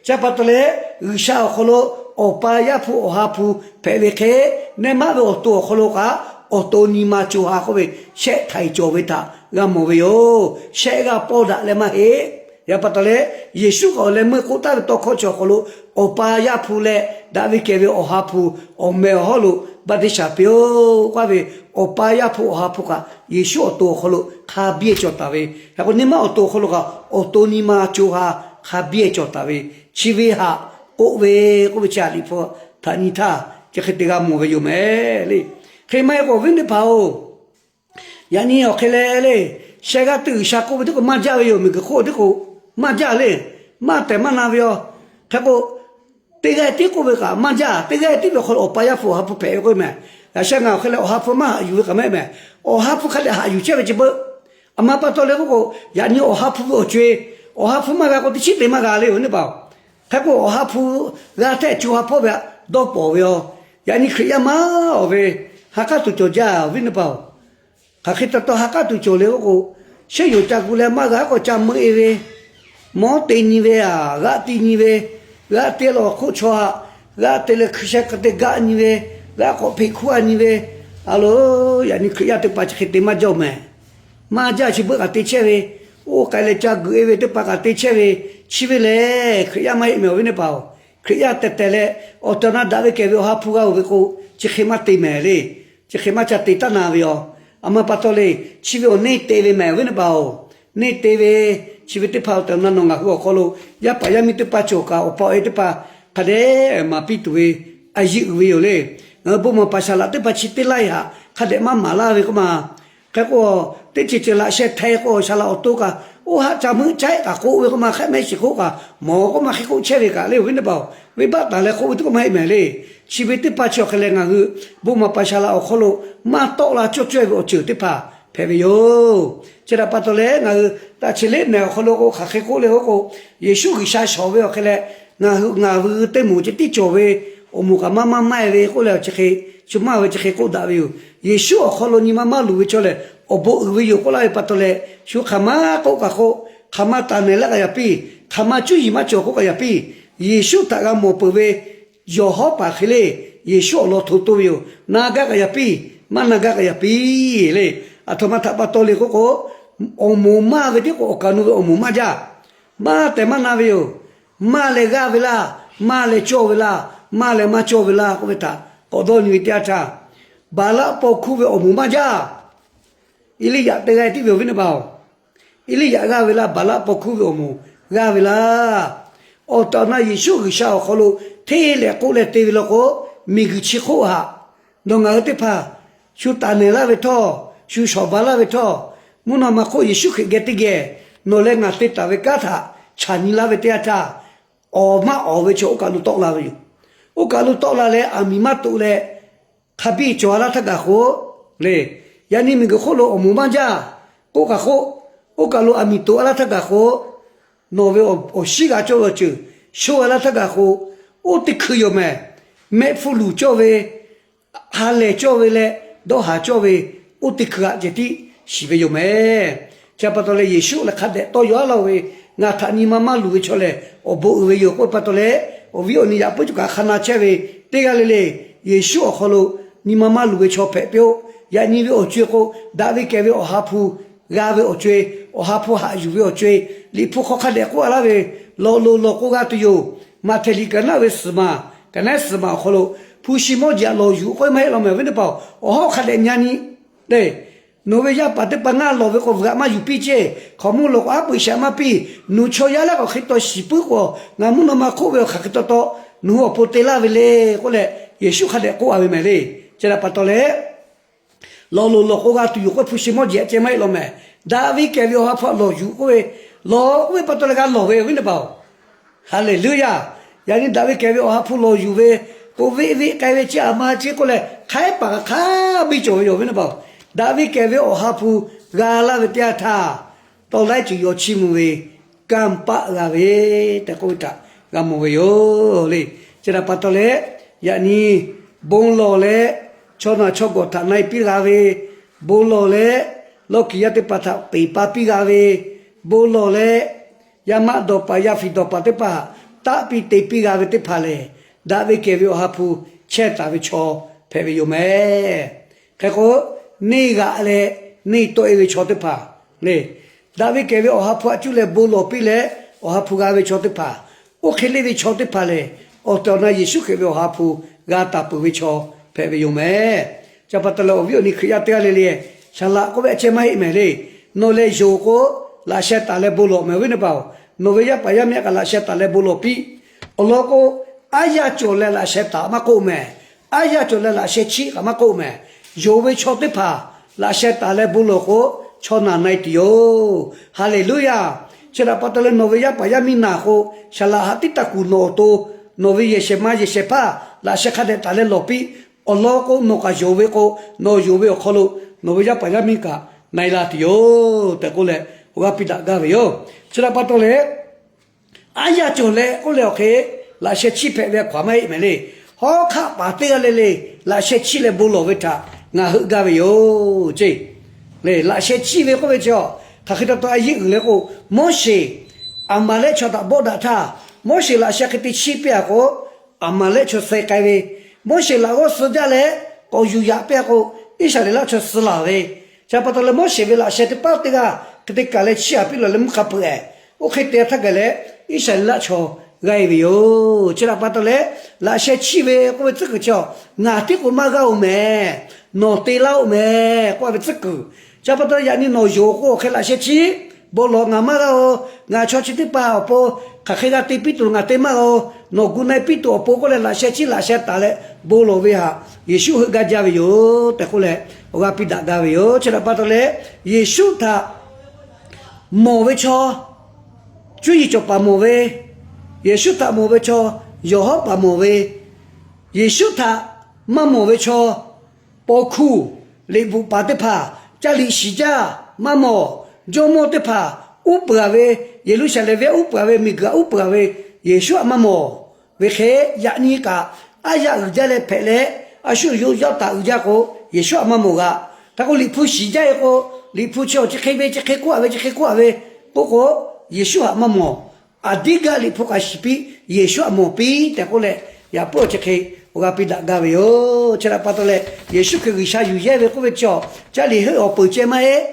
Chi pa taw leh G'uiˬsha awˬ hk'aw lo Awˬ pa, Yaˇ hpu, Awˬ ha hpu hpehꞈ ve hk'e, nehˉ maˇ ve awˬ to awˬ hk'aw lo kaꞈ awˬ to nyi ma co ha k'oˆ ve shehˆ htaiˍ cawˬ ve htaꞈ g'a mawˬ ve yoˬ. Shehˆ g'aˇ pawˇ daꞈ leh maˇ heˆ. Yaꞈ pa taw leh Yeˍsuˆ kaꞈ awˬ leh meuˇ k'oˆ taˍ ve tawˇ hkawˇ chi awˬ hk'aw lo, Awˬ pa, Yaˇ hpu leh daꞈ ve kehˬ ve Awˬ ha hpu awˬ meh awˬ hawˉ lo baˆtiˆsaˬ piˇ-oˆ k'oˆ ve, Awˬ pa, Yaˇ hpu, Awˬ ha hpu kaꞈ Yeˍsuˆ awˬ to awˬ hk'aw lo hk'a biˇ cawˬ taˍ ve. Hk'e k'o nehˉ maˇ awˬ to awˬ hk'aw lo kaꞈ awˬ to nyi ma co ha hk'a biˇ cawˬ taˍ ve, chi ve haꞈ k'oˆ ve k'oˆ ve chi aꞈ liꞈ hpu htaꞈ nyi htaˇ chi hk'e te g'a mawˬ ve yoˬ mehˍ le. Hk'e maˇ heˆ k'o awˬ viˉ teˇ hpaˍ-oˬ, yaꞈ nyi awˬ hk'e leh le, sheh g'aˇ teˇ G'uiˬsha k'oˆ ve teˇ k'o maˇ jaˇ ve yoˬ. Miˬguiˬ hk'oˆ teˇ k'o maˇ jaˇ le. Maˇ tehˬ maˇ na ve yoˬ. Hk'e k'o teˇ g'aˇ tiˉ k'oˆ ve kaꞈ maˇ jaˇ. Teˇ g'aˇ tiˉ ve awˬ hk'aw lo Awˬ pa, Yaˇ hpu, Awˬ ha hpu hpehꞈ ve k'oˆ mehˍ. Yaꞈ sheh ngaˬ awˬ hk'e leh Awˬ ha hpu maˇ haꞈ yuˬ ve kaꞈ maˇ heˆ mehˍ. Awˬ ha hpu hk'a dehꞈ haꞈ yuˬ chehˇ ve chi beuꞈ. Aˬ ma pa taw leh k'oˆ k'o, yaꞈ nyi Awˬ ha hpu ve awˬ co-e, Awˬ ha hpu maˇ g'a k'o teˇ chiˉ te maˇ g'a le, awˬ viˉ teˇ hpaˍ-oˬ. Hk'e k'o Awˬ ha hpu g'a htehˇ co ha hpawˇ ve htaꞈ dawˇ pawˍ ve yoˬ. Yaꞈ nyi Hkriꞈ yaˇ maˇ awˬ ve ha k'aˉ tuˬ cawˬ jaˇ, awˬ viˉ teˇ hpaˍ-oˬ. Hk'aˬ hk'e taw taw ha k'aˉ tuˬ cawˬ le k'oˆ k'o, shehˆ yoˬ ca gu leh maˇ g'a k'o ca meuˆ-e ve, mawˉ te nyi ve, aˬ g'aˆ te nyi ve, g'aˆ te leh awˬ hk'oˆ chaw haꞈ, g'aˆ te leh hkui sheh hk'e te gaˆ nyi ve, g'aˆ k'awꞈ hpeꞈ hkuˇ a nyi ve, a lo, yaꞈ nyi Hkriꞈ yaˇ teˇ hpaˍ chi hk'e te maˇ jaˇ-oˬ mehˍ. Maˇ jaˇ, chi beuꞈ kaꞈ te chehˇ ve, oˇ k'ai leh ca guiˬ-e ve teˇ hpaˍ kaꞈ te chehˇ ve, chi ve lehˬ Hkriꞈ yaˇ maˇ heˆ mehˍ, awˬ viˉ teˇ hpaˍ-oˬ. Hkriꞈ yaˇ tehˬ tehˬ leh awˬ tehˬ awˬ na daꞈ ve kehˬ ve Awˬ ha hpu g'a-oˬ ve k'o, chi hk'e maˇ te mehˍ le. Chi hk'e maˇ ca te taˉ na ve yoˬ. Aˬ ma pa taw le, chi ve awˬ neˇ te ve mehˍ, awˬ viˉ teˇ hpaˍ-oˬ. Neˇ te ve, chi ve teˇ hpaˍ awˬ tehˬ awˬ na nawˬ ngaˬ hui awˬ hk'aw lo, yaˇ paˍ yaˇ miˇ teˇ hpaˍ cawˬ kaꞈ awˬ pa awˬ e teˇ hpaˍ hk'a dehꞈ maˍ piˇ tuˬ ve a yeˇ uiˍ ve yoˬ le. Ngaˬ hui bon maˍ paˍ saˍ laꞈ teˇ hpaˍ chi teˇ laiˉ haꞈ hk'a dehꞈ maˇ maˍ laˇ ve k'oˆ ma. Hk'e k'o, teˇ ceuˬ ceuˬ laꞈ sheh hteh k'o, saˍ laꞈ awˬ to kaꞈ oˇ haˆ ca meuˆ caˉ kaꞈ k'oˆ ve k'oˆ ma, hk'e mehˆ shiˍ k'oˆ kaꞈ mawˬ k'oˆ ma, hk'e k'oˆ chehˇ ve kaꞈ le, awˬ viˉ teˇ hpaˍ-oˬ. Venˇbaˆ taˍ leh k'oˆ ve teˇ k'oˆ maˇ heˆ mehˍ le. Chi ve teˇ hpaˍ chi awˬ hk'e leh ngaˬ hui bon maˍ paˍ saˍ laꞈ awˬ hk'aw lo maˇ tawˆ la cawˇ cawˇ ve awˬ ceuˬ teˇ hpaˍ hpehꞈ ve yoˬ. Chi htaꞈ pa taw leh ngaˬ hui taꞈ chi leˉ nehˬ awˬ hk'aw lo k'o, hk'aˬ hk'e k'oˆ le k'oˆ k'o, Yeˍsuˆ G'uiˬsha shawˍ ve awˬ hk'e leh, ngaˬ hui ngaˬ hui teˇ moˍ ceh tiˉ cawˬ ve awˬ moˍ kaꞈ maˇ maˇ maˇ-e ve k'oˆ leh, chi hk'e shu maˇ ve chi hk'e k'oˆ daꞈ ve yoˬ. Yeˍsuˆ awˬ hk'aw lo nyi ma maˇ luˬ ve chaw lehˬ, awˬ bon uiˍ ve yoˬ k'oˆ laˇ ve pa taw leh, shu hk'aˬ ma k'oˆ kaꞈ k'o, hk'aˬ ma taˍ nehˬ laˇ kaꞈ yaꞈ piˇ, hk'aˬ ma cuˇ yiˍ maˇ cawˬ k'oˆ kaꞈ yaꞈ piˇ, Yeˍsuˆ htaꞈ g'a mawˬ peuˬ ve yawˬ hawˉ paˍ hk'e le, Yeˍsuˆ awˬ lawn hto toˇ ve yoˬ. Na gaˇ kaꞈ yaꞈ piˇ, maˇ na gaˇ kaꞈ yaꞈ piˇ le. Aˬ htoꞈ ma htaꞈ pa taw le k'oˆ k'o, awˬ moˍ maˇ ve tiˉ k'o awˬ kaˍ nu ve awˬ moˍ maˇ jaˇ. Maˇ tehˬ maˇ na ve yoˬ. Maˇ leh g'aˇ ve laˇ, maˇ leh cawˇ ve laˇ, maˇ leh maˇ cawˇ ve laˇ k'oˆ ve htaꞈ k'awꞈ dawˇ nyi ve teˇ yanˇ htaˇ, Baˍlaˆ paw hkuˇ ve awˬ moˍ maˇ jaˇ. Eˇliˇyaꞈ te g'a tiˉ ve, awˬ viˉ teˇ hpaˍ-oˬ. Eˇliˇyaꞈ g'aˇ ve laˇ, Baˍlaˆ paw hkuˇ ve awˬ moˍ g'aˇ ve laˇ. Awˬ tehˬ awˬ na Yeˍsuˆ G'uiˬsha awˬ hk'aw lo hteˇ leh k'oˆ leh te ve law k'o, miˬguiˬ chi hk'oˆ haꞈ nawˬ ngaˬ hui teˇ hpaˍ shu taˍ nehˬ laˇ ve htawˇ, shu shawˍ ba laˇ ve htawˇ, mvuhˇ naw ma hk'oˆ Yeˍsuˆ Hkriꞈ geh teˇ geh nawˬ leh ngaˬ te taˍ ve kanˉ htaꞈ chaˬ nyi laˇ ve teˇ yanˇ htaˇ, awˬ maˇ awˍ ve chaw oˇ kaˬ lo tawˆ la ve yoˬ. Oˇ kaˬ lo tawˆ la leh aˬ miˍ maˇ toꞈ leh hk'a biˇ cawˬ a laˇ htaˇ gaˬ k'o le, yaꞈ nyi miˬguiˬ hk'oˆ lo awˬ moˍ maˇ jaˇ k'oˆ kaˬ k'o, oˇ kaˬ lo aˬ miˍ toꞈ a laˇ htaˇ gaˬ k'o, nawˬ ve awˬ shinˉ g'a cawˇ ve awˬ ceuˬ sho g'a laˇ htaˇ kaꞈ k'o, oˇ teˇ hkui yoˬ mehˍ. Mehˆ hpfuhˇ luˬ cawˇ ve, ha lehˬ cawˇ ve leh dawˇ haˍ cawˇ ve, oˇ teˇ hkui htaꞈ ceh tiˉ shiˍ ve yoˬ mehˍ. Chi pa taw leh Yeˍsuˆ lehˬ hk'a dehꞈ tawˇ yaw aˉ laˇ-oˬ ve, Ngaˬ htaꞈ nyi ma maˇ luˬ ve chaw lehˬ awˬ bon uiˍ ve yoˬ k'oˆ ve pa taw leh, awˬ viˉ awˬ nyi yaꞈ puiˉ cawˬ kaꞈ hk'a na chehˇ ve teˇ g'aˇ le le, Yeˍsuˆ awˬ hk'aw lo nyi ma maˇ luˬ ve chaw hpehꞈ piˇ-oˆ. Yaꞈ nyi ve awˬ co-e k'o, daꞈ ve kehˬ ve Awˬ ha hpu g'a ve awˬ co-e, Awˬ ha hpu haꞈ yuˬ ve awˬ co-e, Liꞈ hpu hk'aw hk'a dehꞈ k'oˆ a laˇ ve, lawˬ loˍ lawˬ k'o g'a tuˬ yoˬ. Maꞈhtehˍ liꞈ kaꞈ naˆ ve suhˍ maˬ, kaꞈ naˆ suhˍ maˬ awˬ hk'aw lo, hpu shi mawˇ jeˬ htaꞈ lawˬ yuˬ k'oˆ ve maˇ heˆ law mehˍ awˬ viˉ teˇ hpaˍ-oˬ. Awˬ hawˉ hk'a dehꞈ nyi nyi le. Nawˬ ve yaˇ paˍ teˇ hpaˍ ngaˇ lawˬ ve k'o, vuiˬ g'aꞈ maˇ yuˬ piˇ ceˇ. Hkaoˍmonˇ lawˬ k'o, aˉ pui shaꞈ maˇ piˇ. Nawˬ chaw yaˇ leh k'awꞈ hk'e taw shiˍ puiˉ k'o, ngaˬ mvuhˇ naw ma hk'oˆ ve awˬ hk'aˬ hk'e taw taw nawˬ hui awˬ pon te laˇ ve le k'oˆ leh, Yeˍsuˆ hk'a dehꞈ k'oˆ a ve mehˍ le. Chi htaꞈ pa taw leh, lawˬ loˍ lawˬ k'o g'a tuˬ yoˬ k'oˆ ve hpu shi mawˇ jeˬ htaꞈ ceh maˇ heˆ law mehˍ. Daꞈ ve kehˬ ve Awˬ ha hpu htaꞈ lawˬ yuˬ k'oˆ ve, lawˬ k'oˆ ve pa taw leh g'a lawˬ ve awˬ viˉ teˇ hpaˍ-oˬ. Haˍleˍluˆyaˇ. Yaꞈ nyi daꞈ ve kehˬ ve Awˬ ha hpu lawˬ yuˬ ve k'o, veˆ veˆ k'ai ve ceˇ, a ma ceˇ k'oˆ leh, hk'aiˉ paˍ hk'a biˇ cawˬ ve yoˬ awˬ viˉ teˇ hpaˍ-oˬ. Daꞈ ve kehˬ ve Awˬ ha hpu g'a laˇ ve teˇ yanˇ htaˇ, tawˇ laiˉ ceuˬ yaw chiˇ mvuh ve kanˇ paˆ g'a ve tehꞈ k'oˆ ve htaꞈ g'a mawˬ ve yoˬ le. Chi htaꞈ pa taw leh, yaꞈ nyi bon lawˬ leh chaw naˬ chaw gawˬ htaꞈ na-e piˇ g'a ve, bon lawˬ leh lawˇ kiˍ yaˇ teˇ hpaˍ htaꞈ peˍ pa piˇ g'a ve, bon lawˬ leh yaˇ maˆ dawˬ paˍ yaˇ fiˍ dawˬ paˍ teˇ hpaˍ htaꞈ taˆ piˇ te piˇ g'a ve teˇ hpaˍ lehˬ, daꞈ ve kehˬ ve Awˬ ha hpu chehˇ taˍ ve chaw hpehꞈ ve yoˬ mehˍ. Hk'e k'o, neˇ g'aꞈ leh neˇ tawˆ-e ve chaw teˇ hpaˍ le, daꞈ ve kehˬ ve Awˬ ha hpu htaꞈ cuˇ leh bon lawˬ piˇ leh Awˬ ha hpu g'a ve chaw teˇ hpaˍ, oˇ hk'e leˇ ve chaw teˇ hpaˍ lehˬ, awˬ tehˬ awˬ na Yeˍsuˆ Hkriꞈ ve Awˬ ha hpu g'a taˍ peuˬ ve chaw hpehꞈ ve yoˬ mehˍ. Chi pa taw leh awˬ viˉ awˬ nyi Hkriꞈ yaˇ teˇ g'aˇ le le, saˍ laꞈ k'oˆ ve a ceh maˇ heˆ mehˍ le. Nawˬ lehˬ yonˍ k'o, laꞈ sheh taˍ leh bon lawˬ mehˍ awˬ viˉ teˇ hpaˍ-oˬ. Nawˬ ve yaˇ paˍ yaˇ miˇ kaꞈ laꞈ sheh taˍ leh bon lawˬ piˇ. Awˬ lawn k'o, aˉ yaˇ cawˬ leh laꞈ sheh taˍ maˇ k'oˆ mehˍ. Aˉ yaˇ cawˬ leh laꞈ sheh chiˆ kaꞈ maˇ k'oˆ mehˍ. Yonˍ ve chaw teˇ hpaˍ laꞈ sheh taˍ leh bon lawˬ k'o, chaw naˬ na-e tuˬ yoˬ. Haˍleˍluˆyaˇ. Chi htaꞈ pa taw leh nawˬ ve yaˇ paˍ yaˇ miˇ naˬ k'o, saˍ laꞈ haꞈ tiˉ taˇ kuˬ nawˬ awˬ to, nawˬ ve yehˬ shehˍ ma yehˬ shehˍ hpaˇ laꞈ sheh hk'a dehꞈ taˍ leh lawˬ piˇ. Awˬ lawn k'o, nawˬ kaꞈ yonˍ ve k'o, nawˬ yonˍ ve awˬ hk'aw lo nawˬ ve yaˇ paˍ yaˇ miˇ kaꞈ na-e la tuˬ yoˬ tehꞈ k'oˆ leh, awˬ g'aˇ piˇ daꞈ gaˇ ve yoˬ. Chi htaꞈ pa taw leh, aˉ yaˇ cawˬ leh k'oˆ leh awˬ hk'e, laꞈ sheh chiˆ hpehꞈ ve hk'aˬ maˇ heˆ mehˍ le. Hawˉ hk'aˆ paˍ teˇ g'aˇ le le, laꞈ sheh chiˆ leh bon lawˬ ve htaꞈ ngaˬ heuˆ gaˇ ve yoˬ ceˇ. Le, laꞈ sheh chiˆ ve k'oˆ ve chi a, hk'aˬ hk'e taw taw a yeˇ uiˍ leh k'o, Moˉseˍ Aˍmaˍlehˆ chaw htaꞈ bawˆ daꞈ htaˇ, Moˉseˍ laꞈ sheh hk'e te chiˆ piˇ a k'o, Aˍmaˍlehˆ chaw suh k'ai ve, Moˉseˍ laꞈ g'awˇ suh jaˇ leh k'awꞈ yuˬ yaꞈ piˇ a k'o, Iˉsaˍreˍlaˆ chaw suh laˬ ve, chi pa taw leh Moˉseˍ ve laꞈ sheh teˇ paˉ teˇ g'aˇ hk'e te kaˬ leh chiˇ aꞈ piˇ lawˬ leh mvuhˇ hk'a peuˬ-eˬ. Oˇ hk'e te htaˇ gaˬ leh, Iˉsaˍreˍlaˆ chaw g'aˇ-e ve yoˬ. Chi htaꞈ pa taw leh, laꞈ sheh chiˆ ve k'oˆ ve tcuhˉ kuiˬ chi a, ngaˬ tiˉ k'o maˇ g'aˇ-oˬ mehˍ, nawˬ te laˇ-oˆ mehˍ k'oˆ ve tcuhˉ kuiˬ. Chi pa taw yaꞈ nyi nawˬ yonˍ k'o awˬ hk'e laꞈ sheh chiˆ bon lawˬ, ngaˬ maˇ g'aˇ-oˬ, ngaˬ chaw chi teˇ hpaˍ awˬ pon hk'aˬ hk'e g'a te piˇ tuˬ ngaˬ te maˇ g'a-oˬ, nawˬ gu na-e piˇ tuˬ awˬ pon k'oˆ leh laꞈ sheh chiˆ laꞈ sheh taˍ leh bon lawˬ ve htaꞈ Yeˍsuˆ heuˆ gaˇ jaˇ ve yoˬ tehꞈ k'oˆ leh, awˬ g'aˇ piˇ daꞈ gaˇ ve yoˬ. Chi htaꞈ pa taw leh, Yeˍsuˆ htaꞈ mawˬ ve chaw, cuˇ yiˍ cawˬ paˍ mawˬ ve, Yeˍsuˆ htaꞈ mawˬ ve chaw, yawˬ hawˉ paˍ mawˬ ve, Yeˍsuˆ htaꞈ maˇ mawˬ ve chaw, paw hkuˇ, liꞈ bvuhꞈ paˍ teˇ hpaˍ, caˇ liꞈ shiˍ jaˇ maˇ mawˬ, jawˇmawˇ teˇ hpaˍ uˉ peunˍ ve, Yeˍruˆsaˍlehnˍ venˇ uˉ peunˍ ve, miˬguiˬ htaꞈ uˉ peunˍ ve, Yeˍsuˆ htaꞈ maˇ mawˬ ve hk'e, yaꞈ nyi kaꞈ aˉ yaˇ uiˍ jaˇ leh hpehꞈ leh, a shu yawˇ yawˇ taˍ uiˍ jaˇ k'o, Yeˍsuˆ htaꞈ maˇ mawˬ g'a. Hk'e k'o, liꞈ hpu shiˍ jaˇ-e k'o, liꞈ hpu chi awˬ chi hk'e ve chi hk'e k'oˆ a ve chi hk'e k'oˆ a ve k'oˆ k'o, Yeˍsuˆ htaꞈ maˇ mawˬ. Aˬ diˉ gaˇ liꞈ hpu k'aꞈ shiˍ piˇ, Yeˍsuˆ htaꞈ mawˬ piˇ tehꞈ k'oˆ leh, yaꞈ puiˉ awˬ chi hk'e awˬ g'aˇ piˇ daꞈ gaˇ ve yoˬ. Chi htaꞈ pa taw leh, Yeˍsuˆ Hkriꞈ G'uiˬsha yuˬ yehˇ ve k'oˆ ve chi a, caˇ liꞈ heuˆ awˬ peuˬ ceh maˇ heˆ.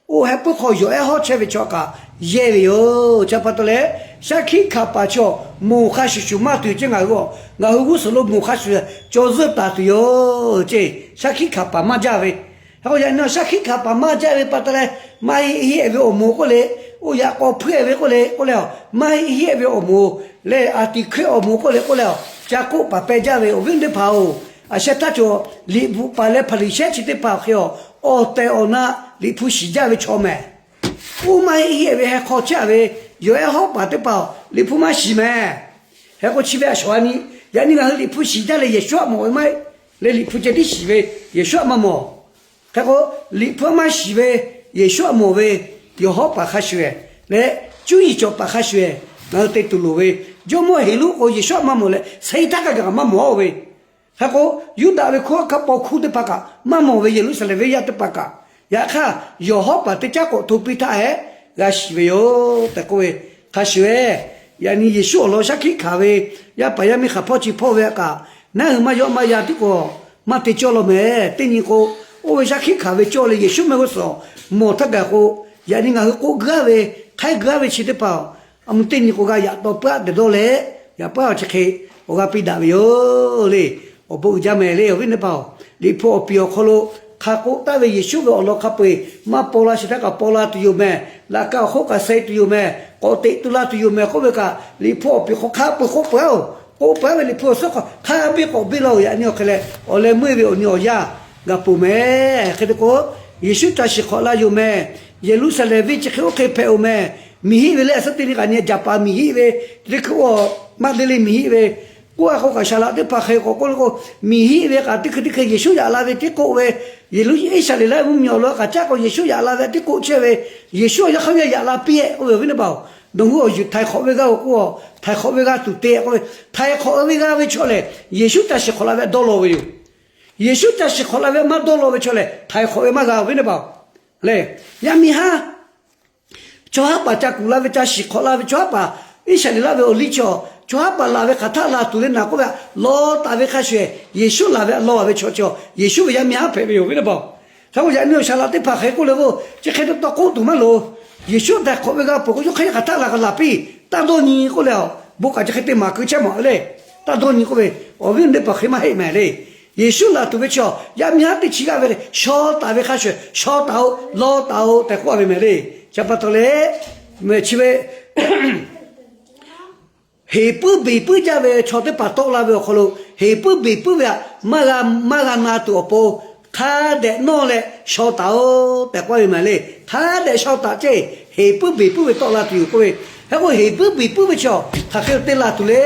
Oˇ heh puiˉ hk'aw yawˬ ehˉ hawˉ chehˇ ve chaw kaꞈ yehˇ ve yoˬ. Chi pa taw leh, shaˉ hkiˆ hkanˍ paˍ chi a, moˬ hk'a shuˍ shuˍ maˇ tuˬ ceˇ ngaˬ hui a, ngaˬ hui g'uˇ suhˍ lo moˬ hk'a shuˍ caw zuhˇ taˍ tuˬ yoˬ ceˇ. Shaˉ hkiˆ hkanˍ paˍ maˇ jaˇ ve, hk'e k'o yaꞈ nyi shaˉ hkiˆ hkanˍ paˍ maˇ jaˇ ve pa taw leh, maˇ heˆ heˆ ve awˬ moˍ k'oˆ le, oˇ yaꞈ k'aw hpuiˇ ve k'oˆ le k'oˆ leh a, maˇ heˆ heˆ ve awˬ moˍ leh, anˍtiˍhkriˆ awˬ moˍ k'oˆ le k'oˆ leh a, ca k'oˆ paˍ peh jaˇ ve awˬ viˉ teˇ hpaˍ-oˬ, aˬ sheh htaˇ cawˬ liꞈ bvuhꞈ paˍ leh Hpaˍriˍsehˇ chi teˇ hpaˍ awˬ hk'e a, awˬ tehˬ awˬ na liꞈ hpu shiˍ jaˇ ve chaw mehˍ. Oˇ maˇ heˆ heˆ ve heh hk'aw chehˇ ve yawˬ ehˉ hawˉ paˍ teˇ hpaˍ-oˬ, liꞈ hpu maˇ shiˍ mehˍ. Hk'e k'o chi ve a shawˍ a nyi, yaꞈ nyi ngaˬ hui liꞈ hpu shiˍ jaˇ leh Yeˍsuˆ htaꞈ mawˬ ve maˇ heˆ. Leh liꞈ hpu ceh tiˉ shiˍ ve Yeˍsuˆ htaꞈ maˇ mawˬ. Hk'e k'o, liꞈ hpu maˇ shiˍ ve Yeˍsuˆ htaꞈ mawˬ ve yawˬ hawˉ paˍ hk'a shuˍ leh cuˇ yiˍ cawˬ paˍ hk'a shuˍ-ehˍ, ngaˬ hui te tuˬ loˍ ve, Jawˇmawˇ Heˍroˆ k'o Yeˍsuˆ maˇ mawˬ leh, Satan kaꞈ kaꞈ maˇ mawˬ-oˬ ve. Hk'e k'o, Yuˇdaꞈ ve hkunˉ hawˉ hkanˇ paw hkuˇ teˇ hpaˍ kaꞈ maˇ mawˬ ve, Yeˍruˆsaˍlehnˍ venˇ yaˇ teˇ hpaˍ kaꞈ. Yaꞈ hk'aˇ, yawˬ hawˉ paˍ teˇ caˉ k'awꞈ hto piˇ htaˇ hehꞈ g'a shiˍ ve yoˬ tehꞈ k'oˆ ve hk'a shuˍ-ehˍ, yaꞈ nyi Yeˍsuˆ awˬ lawn shaˉ hkiˆ hkanˍ ve, yaˇ paˍ yaˇ miˇ hk'aˬ hpawˇ chi hpawˇ ve a kaꞈ, naˉ hui maˇ yawˆ maˇ yan tiˉ k'o maˇ te cawˇ law mehˍ. Teˇ nyi k'o, oˇ ve shaˉ hkiˆ hkanˍ ve cawˇ leh Yeˍsuˆ mehˆ g'uˇ suhˍ mawˬ htaˇ gaˬ k'o, yaꞈ nyi ngaˬ hui k'oˆ gaˇ ve, hk'aiˉ gaˇ ve chi teˇ hpaˍ-oˬ, a mvuh teˇ nyi k'o g'a yaꞈ taw puiˉ aˆ tehꞈ dawˇ leh, yaꞈ puiˉ awˬ chi hk'e awˬ g'a piˇ daꞈ ve yoˬ le. Awˬ bon uiˍ jaˇ mehˍ le, awˬ viˉ teˇ hpaˍ-oˬ, Liꞈ hpu awˬ piˍ awˬ hk'aw lo hk'a k'oˆ taˍ ve Yeˍsuˆ ve awˬ lawn hk'a peu-eˬ maˇ paw la sheˍ htaˇ kaꞈ paw la tuˬ yoˬ mehˍ. Laꞈ ka awˬ hk'oˆ kaꞈ suh tuˬ yoˬ mehˍ. K'awꞈ teꞈ tu la tuˬ yoˬ mehˍ k'oˆ ve kaꞈ, Liꞈ hpu awˬ piˍ hk'aw hk'a peu-eˬ k'oˆ peuˬ-oˬ. K'oˆ peuˬ ve Liꞈ hpu awˬ suhˉ hk'aw hk'a biˇ k'awꞈ biˇ la-oˬ. Yaꞈ nyi awˬ hk'e leh awˬ leh meuˇ ve awˬ nyi awˬ yanˇ gaˬ peuˬ mehˍ. Hk'e te k'o, Yeˍsuˆ ca shiˍ hk'awꞈ la yoˬ mehˍ. Yeˍruˆsaˍlehnˍ venˇ chi hk'e oˇ hk'e hpehꞈ-oˬ mehˍ. Miˬ hiˆ ve leh a suhˉ teˇ nyi kaꞈ nyi jaˍ paˍ miˬ hiˆ ve, teˇ hkui-oˬ, Maˇdehˇlehnˍ miˬ hiˆ ve, k'oˆ a k'o kaꞈ Saˍlaꞈ teˇ hpaˍ hk'e k'awꞈ k'oˆ le k'o, miˬ hiˆ ve kaꞈ teˇ hkui teˇ hkui Yeˍsuˆ yaꞈ la ve teˇ k'oˆ ve, Yeˍruˆ Iˉsaˍreˍlaˆ mvuhˇmiˬ awˬ lawn kaꞈ caˉ k'o Yeˍsuˆ yaꞈ la ve teˇ k'oˆ chehˇ ve, Yeˍsuˆ awˬ yaˇ hk'a ve yaꞈ la piˇ-eˬ k'oˆ ve, awˬ viˉ teˇ hpaˍ-oˬ, nawˬ hui awˬ yuˬ htaiˍ hk'awꞈ ve g'aˇ-oˬ k'oˆ-a, htaiˍ hk'awꞈ ve g'a tuˬ te k'oˆ ve, htaiˍ hk'awꞈ ve g'a ve chaw lehˬ, Yeˍsuˆ ca shiˍ hk'awꞈ la ve dawˇ law ve yoˬ. Yeˍsuˆ ca shiˍ hk'awꞈ la ve maˇ dawˇ law ve chaw lehˬ, htaiˍ hk'awꞈ ve maˇ g'a, awˬ viˉ teˇ hpaˍ-oˬ. Lehˬ, yaˇ miˇ haˉ chaw haˉ paˍ ca kuˬ la ve, ca shiˍ hk'awꞈ la ve chaw haˉ paˍ, Iˉsaˍreˍlaˆ ve awˬ liˇ chaw, chaw haˉ paˍ laˬ ve hk'aˬ htaˆ laˬ tuˬ le naˍ k'oˆ ve, law taˍ ve hk'a shuˍ-ehˍ, Yeˍsuˆ laˬ ve a law ve chaw, Yeˍsuˆ ve yaˇ miˇ haˉ hpehꞈ ve yoˬ, awˬ viˉ teˇ hpaˍ-oˬ. Hk'e k'o yaꞈ nyi awˬ Saˍlaꞈ teˇ hpaˍ hk'e k'oˆ le k'o, chi hk'e te tawˇ k'oˆ tuˬ maˇ loˍ. Yeˍsuˆ htaiˍ hk'awꞈ ve g'a peuˬ k'o, yawˇ hk'aˇ yaˇ hk'aˬ htaˆ laˬ kaꞈ laˬ piˇ, taˇ dawˇ nyi k'oˆ leh, bon kaꞈ chi hk'e te maˍ keu chehˇ mawˬ le. Taˇ dawˇ nyi k'oˆ ve, awˬ viˉ teˇ hpaˍ hk'e maˇ heˆ mehˍ le. Yeˍsuˆ laˬ tuˬ ve chaw, yaˇ miˇ haˉ teˇ chi g'aˇ ve le, shaw taˍ ve hk'a shuˍ, shaw taˍ-oꞈ, law taˍ-oꞈ tehꞈ k'oˆ ve mehˍ le. Chi pa taw leh, chi ve heˍ puiˉ beˬ puiˉ jaˇ ve chaw teˇ hpaˍ tawˆ la ve awˬ hk'aw lo, heˍ puiˉ beˬ puiˉ ve htaꞈ maˇ g'a, maˇ g'a na tuˬ awˬ pon, hk'a dehꞈ nawˇ leh shaw taˍ-oꞈ tehꞈ k'oˆ ve mehˍ le. Hk'a dehꞈ shaw taˍ ceˇ, heˍ puiˉ beˬ puiˉ ve tawˆ la tuˬ yoˬ k'oˆ ve. Hk'e k'o heˍ puiˉ beˬ puiˉ ve chaw hk'aˬ hk'e te laˬ tuˬ le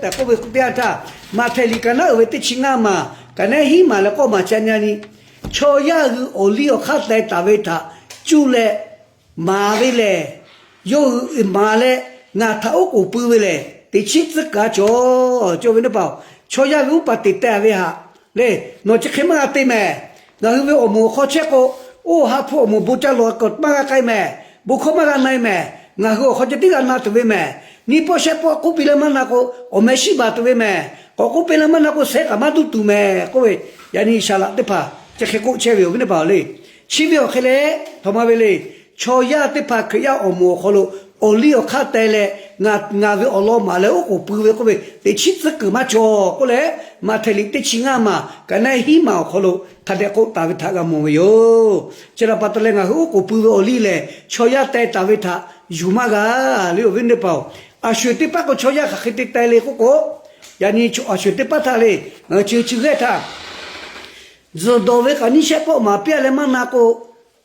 tehꞈ k'oˆ ve teˇ yanˇ htaˇ, Maꞈhtehˍ liꞈ ka naˉ uiˍ ve teˇ chi ngaˇ maˬ, ka naˉ hiˉ maˬ leh k'awˇ maˬ chi a nyi a nyi, chaw yaˇ hui awˬ liˇ awˬ hk'aˇ teh taˍ ve htaꞈ cuˇ leh maˍ ve lehˬ, yawˇ hui maˍ leh ngaˬ htaꞈ oˉ k'oˍ pui ve lehˬ, teꞈ chiˉ tcuhˉ kuiˬ a cawˬ, cawˬ ve teˇ hpaˍ-oˬ. Chaw yaˇ ve uˉ paˍ teꞈ teh ve htaꞈ le, nawˬ chi hk'e maˇ g'a te mehˍ. Ngaˬ hui ve awˬ moˍ awˬ hk'aw chehˇ k'o, oˇ ha hpu awˬ moˍ bon ca lawˬ kaꞈ maˇ g'a k'ai mehˍ. Bon hkawˇ maˇ g'a na-e mehˍ. Ngaˬ hui awˬ hk'aw ceh tiˉ g'a na tuˬ ve mehˍ. Nyi pawˆ shehˆ pawˆ k'oˆ piˇ leh maˇ na k'o, awˬ meh shiˆ baˬ tuˬ ve mehˍ. K'awꞈ k'oˆ piˇ leh maˇ na k'o, sehˉ kaꞈ maˇ duˇ tuˬ mehˍ k'oˆ ve, yaꞈ nyi Saˍlaꞈ teˇ hpaˍ chi hk'e k'oˆ chehˇ ve yoˬ, awˬ viˉ teˇ hpaˍ-oˬ le. Chi ve awˬ hk'e leh, htaꞈ ma ve le, chaw yaˇ teˇ hpaˍ Hkriꞈ yaˇ awˬ moˍ awˬ hk'aw lo awˬ liˇ awˬ hk'aˇ teh leh, ngaˬ ve awˬ lawn maˍ leh oˉ k'oˍ pui ve k'oˆ ve, teꞈ chiˉ tcuhˉ kuiˬ maˇ cawˬ k'oˆ leh, Maꞈhtehˍ liꞈ teˇ chi ngaˇ maˬ, ka naˉ hiˉ maˬ awˬ hk'aw lo hk'a dehꞈ k'oˆ taˍ ve htaꞈ g'a mawˬ ve yoˬ. Chi htaꞈ pa taw leh ngaˬ hui oˉ k'oˍ pui ve awˬ liˇ lehˬ, chaw yaˇ teh taˍ ve htaꞈ yuˬ maˇ g'a le, awˬ viˉ teˇ hpaˍ-oˬ. A sho-eˬ teˇ hpaˍ k'o chaw yaˇ hk'aˬ hk'e te teh le k'oˆ k'o, yaꞈ nyi a sho-eˬ teˇ hpaˍ htaꞈ le, ngaˬ hui chi chi g'ehˇ htaˇ, tzuhˬ dawˬ ve kaꞈ nyi shehˆ pawˆ maˍ piˇ leh maˇ na k'o,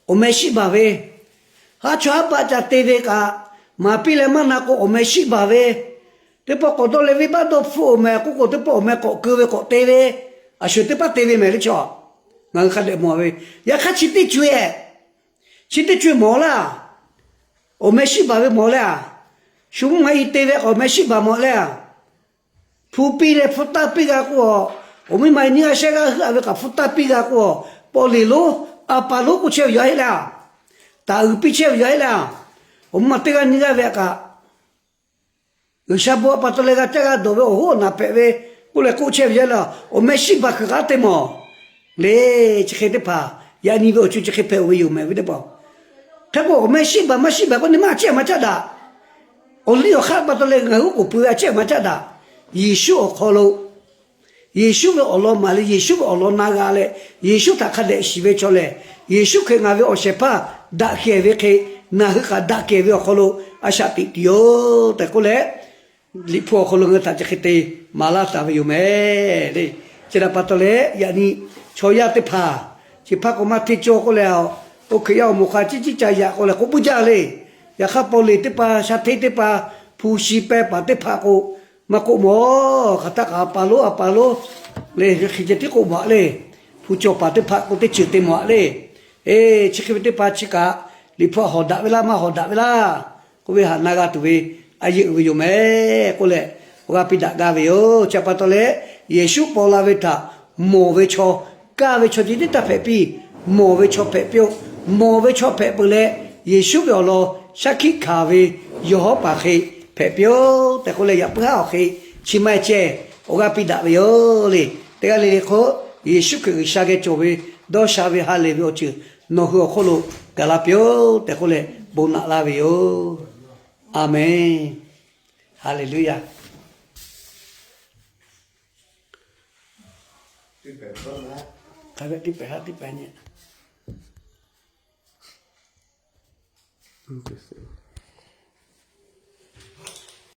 awˬ meh shiˆ baˬ ve, haˉ chaw haˉ paˆ ca te ve kaꞈ maˍ piˇ leh maˇ na k'o, awˬ meh shiˆ baˬ ve, teˇ pawˆ k'awꞈ dawˇ leh venˇbaˆ dawˇ hpfuhˆ-oˬ mehˍ k'oˆ k'o, teˇ pawˆ awˬ meh k'awꞈ keu ve k'awꞈ te ve, a sho-eˬ teˇ hpaˍ te ve mehˍ le chaw. Ngaˬ hui hk'a dehꞈ mawˬ ve, yaꞈ hk'aˇ chi teˇ co-e, chi teˇ co-e mawˬ laˇ. Awˬ meh shiˆ baˬ ve mawˬ leh a, shu mvuhˇ ma i te ve awˬ meh shiˆ baˬ mawˬ leh a, hpu piˇ leh hpu taˇ piˇ g'a k'o, awˬ miˇ ma nyiˇ g'aˇ shehˆ g'aˇ heuˆ a ve kaꞈ hpu taˇ piˇ g'a k'o, paw leˬ lonˉ a pa lonˉ k'oˆ chehˇ ve yaˇ heˆ leh a, taˍ uiˍ piˇ chehˇ ve yaˇ heˆ leh a, awˬ miˇ ma teˇ g'aˇ nyiˇ g'aˇ ve a kaꞈ G'uiˬsha bon a pa taw leh g'a caˇ g'a dawˬ ve awˬ hoˉ awˬ naˬ hpehꞈ ve k'oˆ leh k'oˆ chehˇ ve yaˇ leh, awˬ meh shiˆ baˬ hkui k'aˉ te mawˬ le. Chi hk'e teˇ hpaˍ yaꞈ nyi ve awˬ co chi hk'e hpehꞈ-oˬ ve yoˬ mehˍ ve teˇ hpaˍ. Hk'e k'o awˬ meh shiˆ baˬ maˇ shiˆ baˬ k'oˆ nyi maˇ a ciˉ a ma caˉ daꞈ. Awˬ liˇ awˬ hk'aˇ pa taw leh ngaˬ hui oˉ k'oˍ pui ve a ciˉ a ma caˉ daꞈ. Yeˍsuˆ awˬ hk'aw lo Yeˍsuˆ ve awˬ lawn maˍ leh Yeˍsuˆ ve awˬ lawn na g'a leh, Yeˍsuˆ htaꞈ hk'a dehꞈ shiˍ ve chaw lehˬ, Yeˍsuˆ Hkriꞈ ngaˬ ve awˬ shehˍ hpaˇ daꞈ kehˬ ve hk'e, ngaˬ hui kaꞈ daꞈ kehˬ ve awˬ hk'aw lo a shaꞈ teꞈ tuˬ yoˬ tehꞈ k'oˆ leh, Liꞈ hpu awˬ hk'aw lo ngaˬ hui htaꞈ chi hk'e te maˍ laˇ taˍ ve yoˬ mehˍ le. Chi htaꞈ pa taw leh yaꞈ nyi chaw yaˇ teˇ hpaˍ chi hpaˇ k'o maˇ hteˇ cawˇ k'oˆ leh, oˇ Hkriꞈ yaˇ awˬ moˍ hk'a ciˉ ciˉ ca yaꞈ k'oˆ leh k'oˆ puiˉ jaˇ le. Yaꞈ hk'aˇ paw leˬ teˇ hpaˍ, sha hteˇ teˇ hpaˍ, hpu shi pehˇ paˍ teˇ hpaˍ k'o, maˇ k'oˆ mawˬ. Hk'aˬ htaˇ kaꞈ a pa lonˉ a pa lonˉ le, hk'e ceh tiˉ k'oˆ mawˬ a le. Hpu cawˬ paˍ teˇ hpaˍ k'o teˇ ceuˬ te mawˬ a le. Eˬ, chi hk'e ve teˇ hpaˍ chi kaꞈ Liꞈ hpu htaꞈ hawˍ daꞈ ve laˇ maˇ hawˍ daꞈ ve laˇ oˇ ve htaꞈ na g'a tuˬ ve a yeꞈ uiˍ ve yoˬ mehˍ k'oˆ leh, awˬ g'aˇ piˇ daꞈ gaˇ ve yoˬ. Chi pa taw leh, Yeˍsuˆ paw la ve htaꞈ mawˬ ve chaw, kaˇ ve chaw ceh tiˉ taˇ hpehꞈ piˇ. Mawˬ ve chaw hpehꞈ piˇ-oˆ. Mawˬ ve chaw hpehꞈ peuˬ leh, Yeˍsuˆ ve awˬ lawn shaˉ hkiˆ hkanˍ ve yawˬ hawˉ paˍ hk'e hpehꞈ piˇ-oˆ tehꞈ k'oˆ leh, yaꞈ puiˉ haˉ awˬ hk'e chi maˇ heˆ ceh, awˬ g'aˇ piˇ daꞈ ve yoˬ le. Teˇ g'aˇ le le hk'oˆ, Yeˍsuˆ Hkriꞈ G'uiˬsha geh cawˬ ve dawˇ sha ve ha lehˬ ve awˬ ceuˬ nawˬ hui awˬ hk'oˆ lo gaˬ la piˇ-oˆ tehꞈ k'oˆ leh, bon naꞈ laˇ ve yoˬ. A menˬ. Haˍleˍluˇyaˬ. Hk'a ve tiˇ pehˍ haˉ tiˇ pehˍ nyi.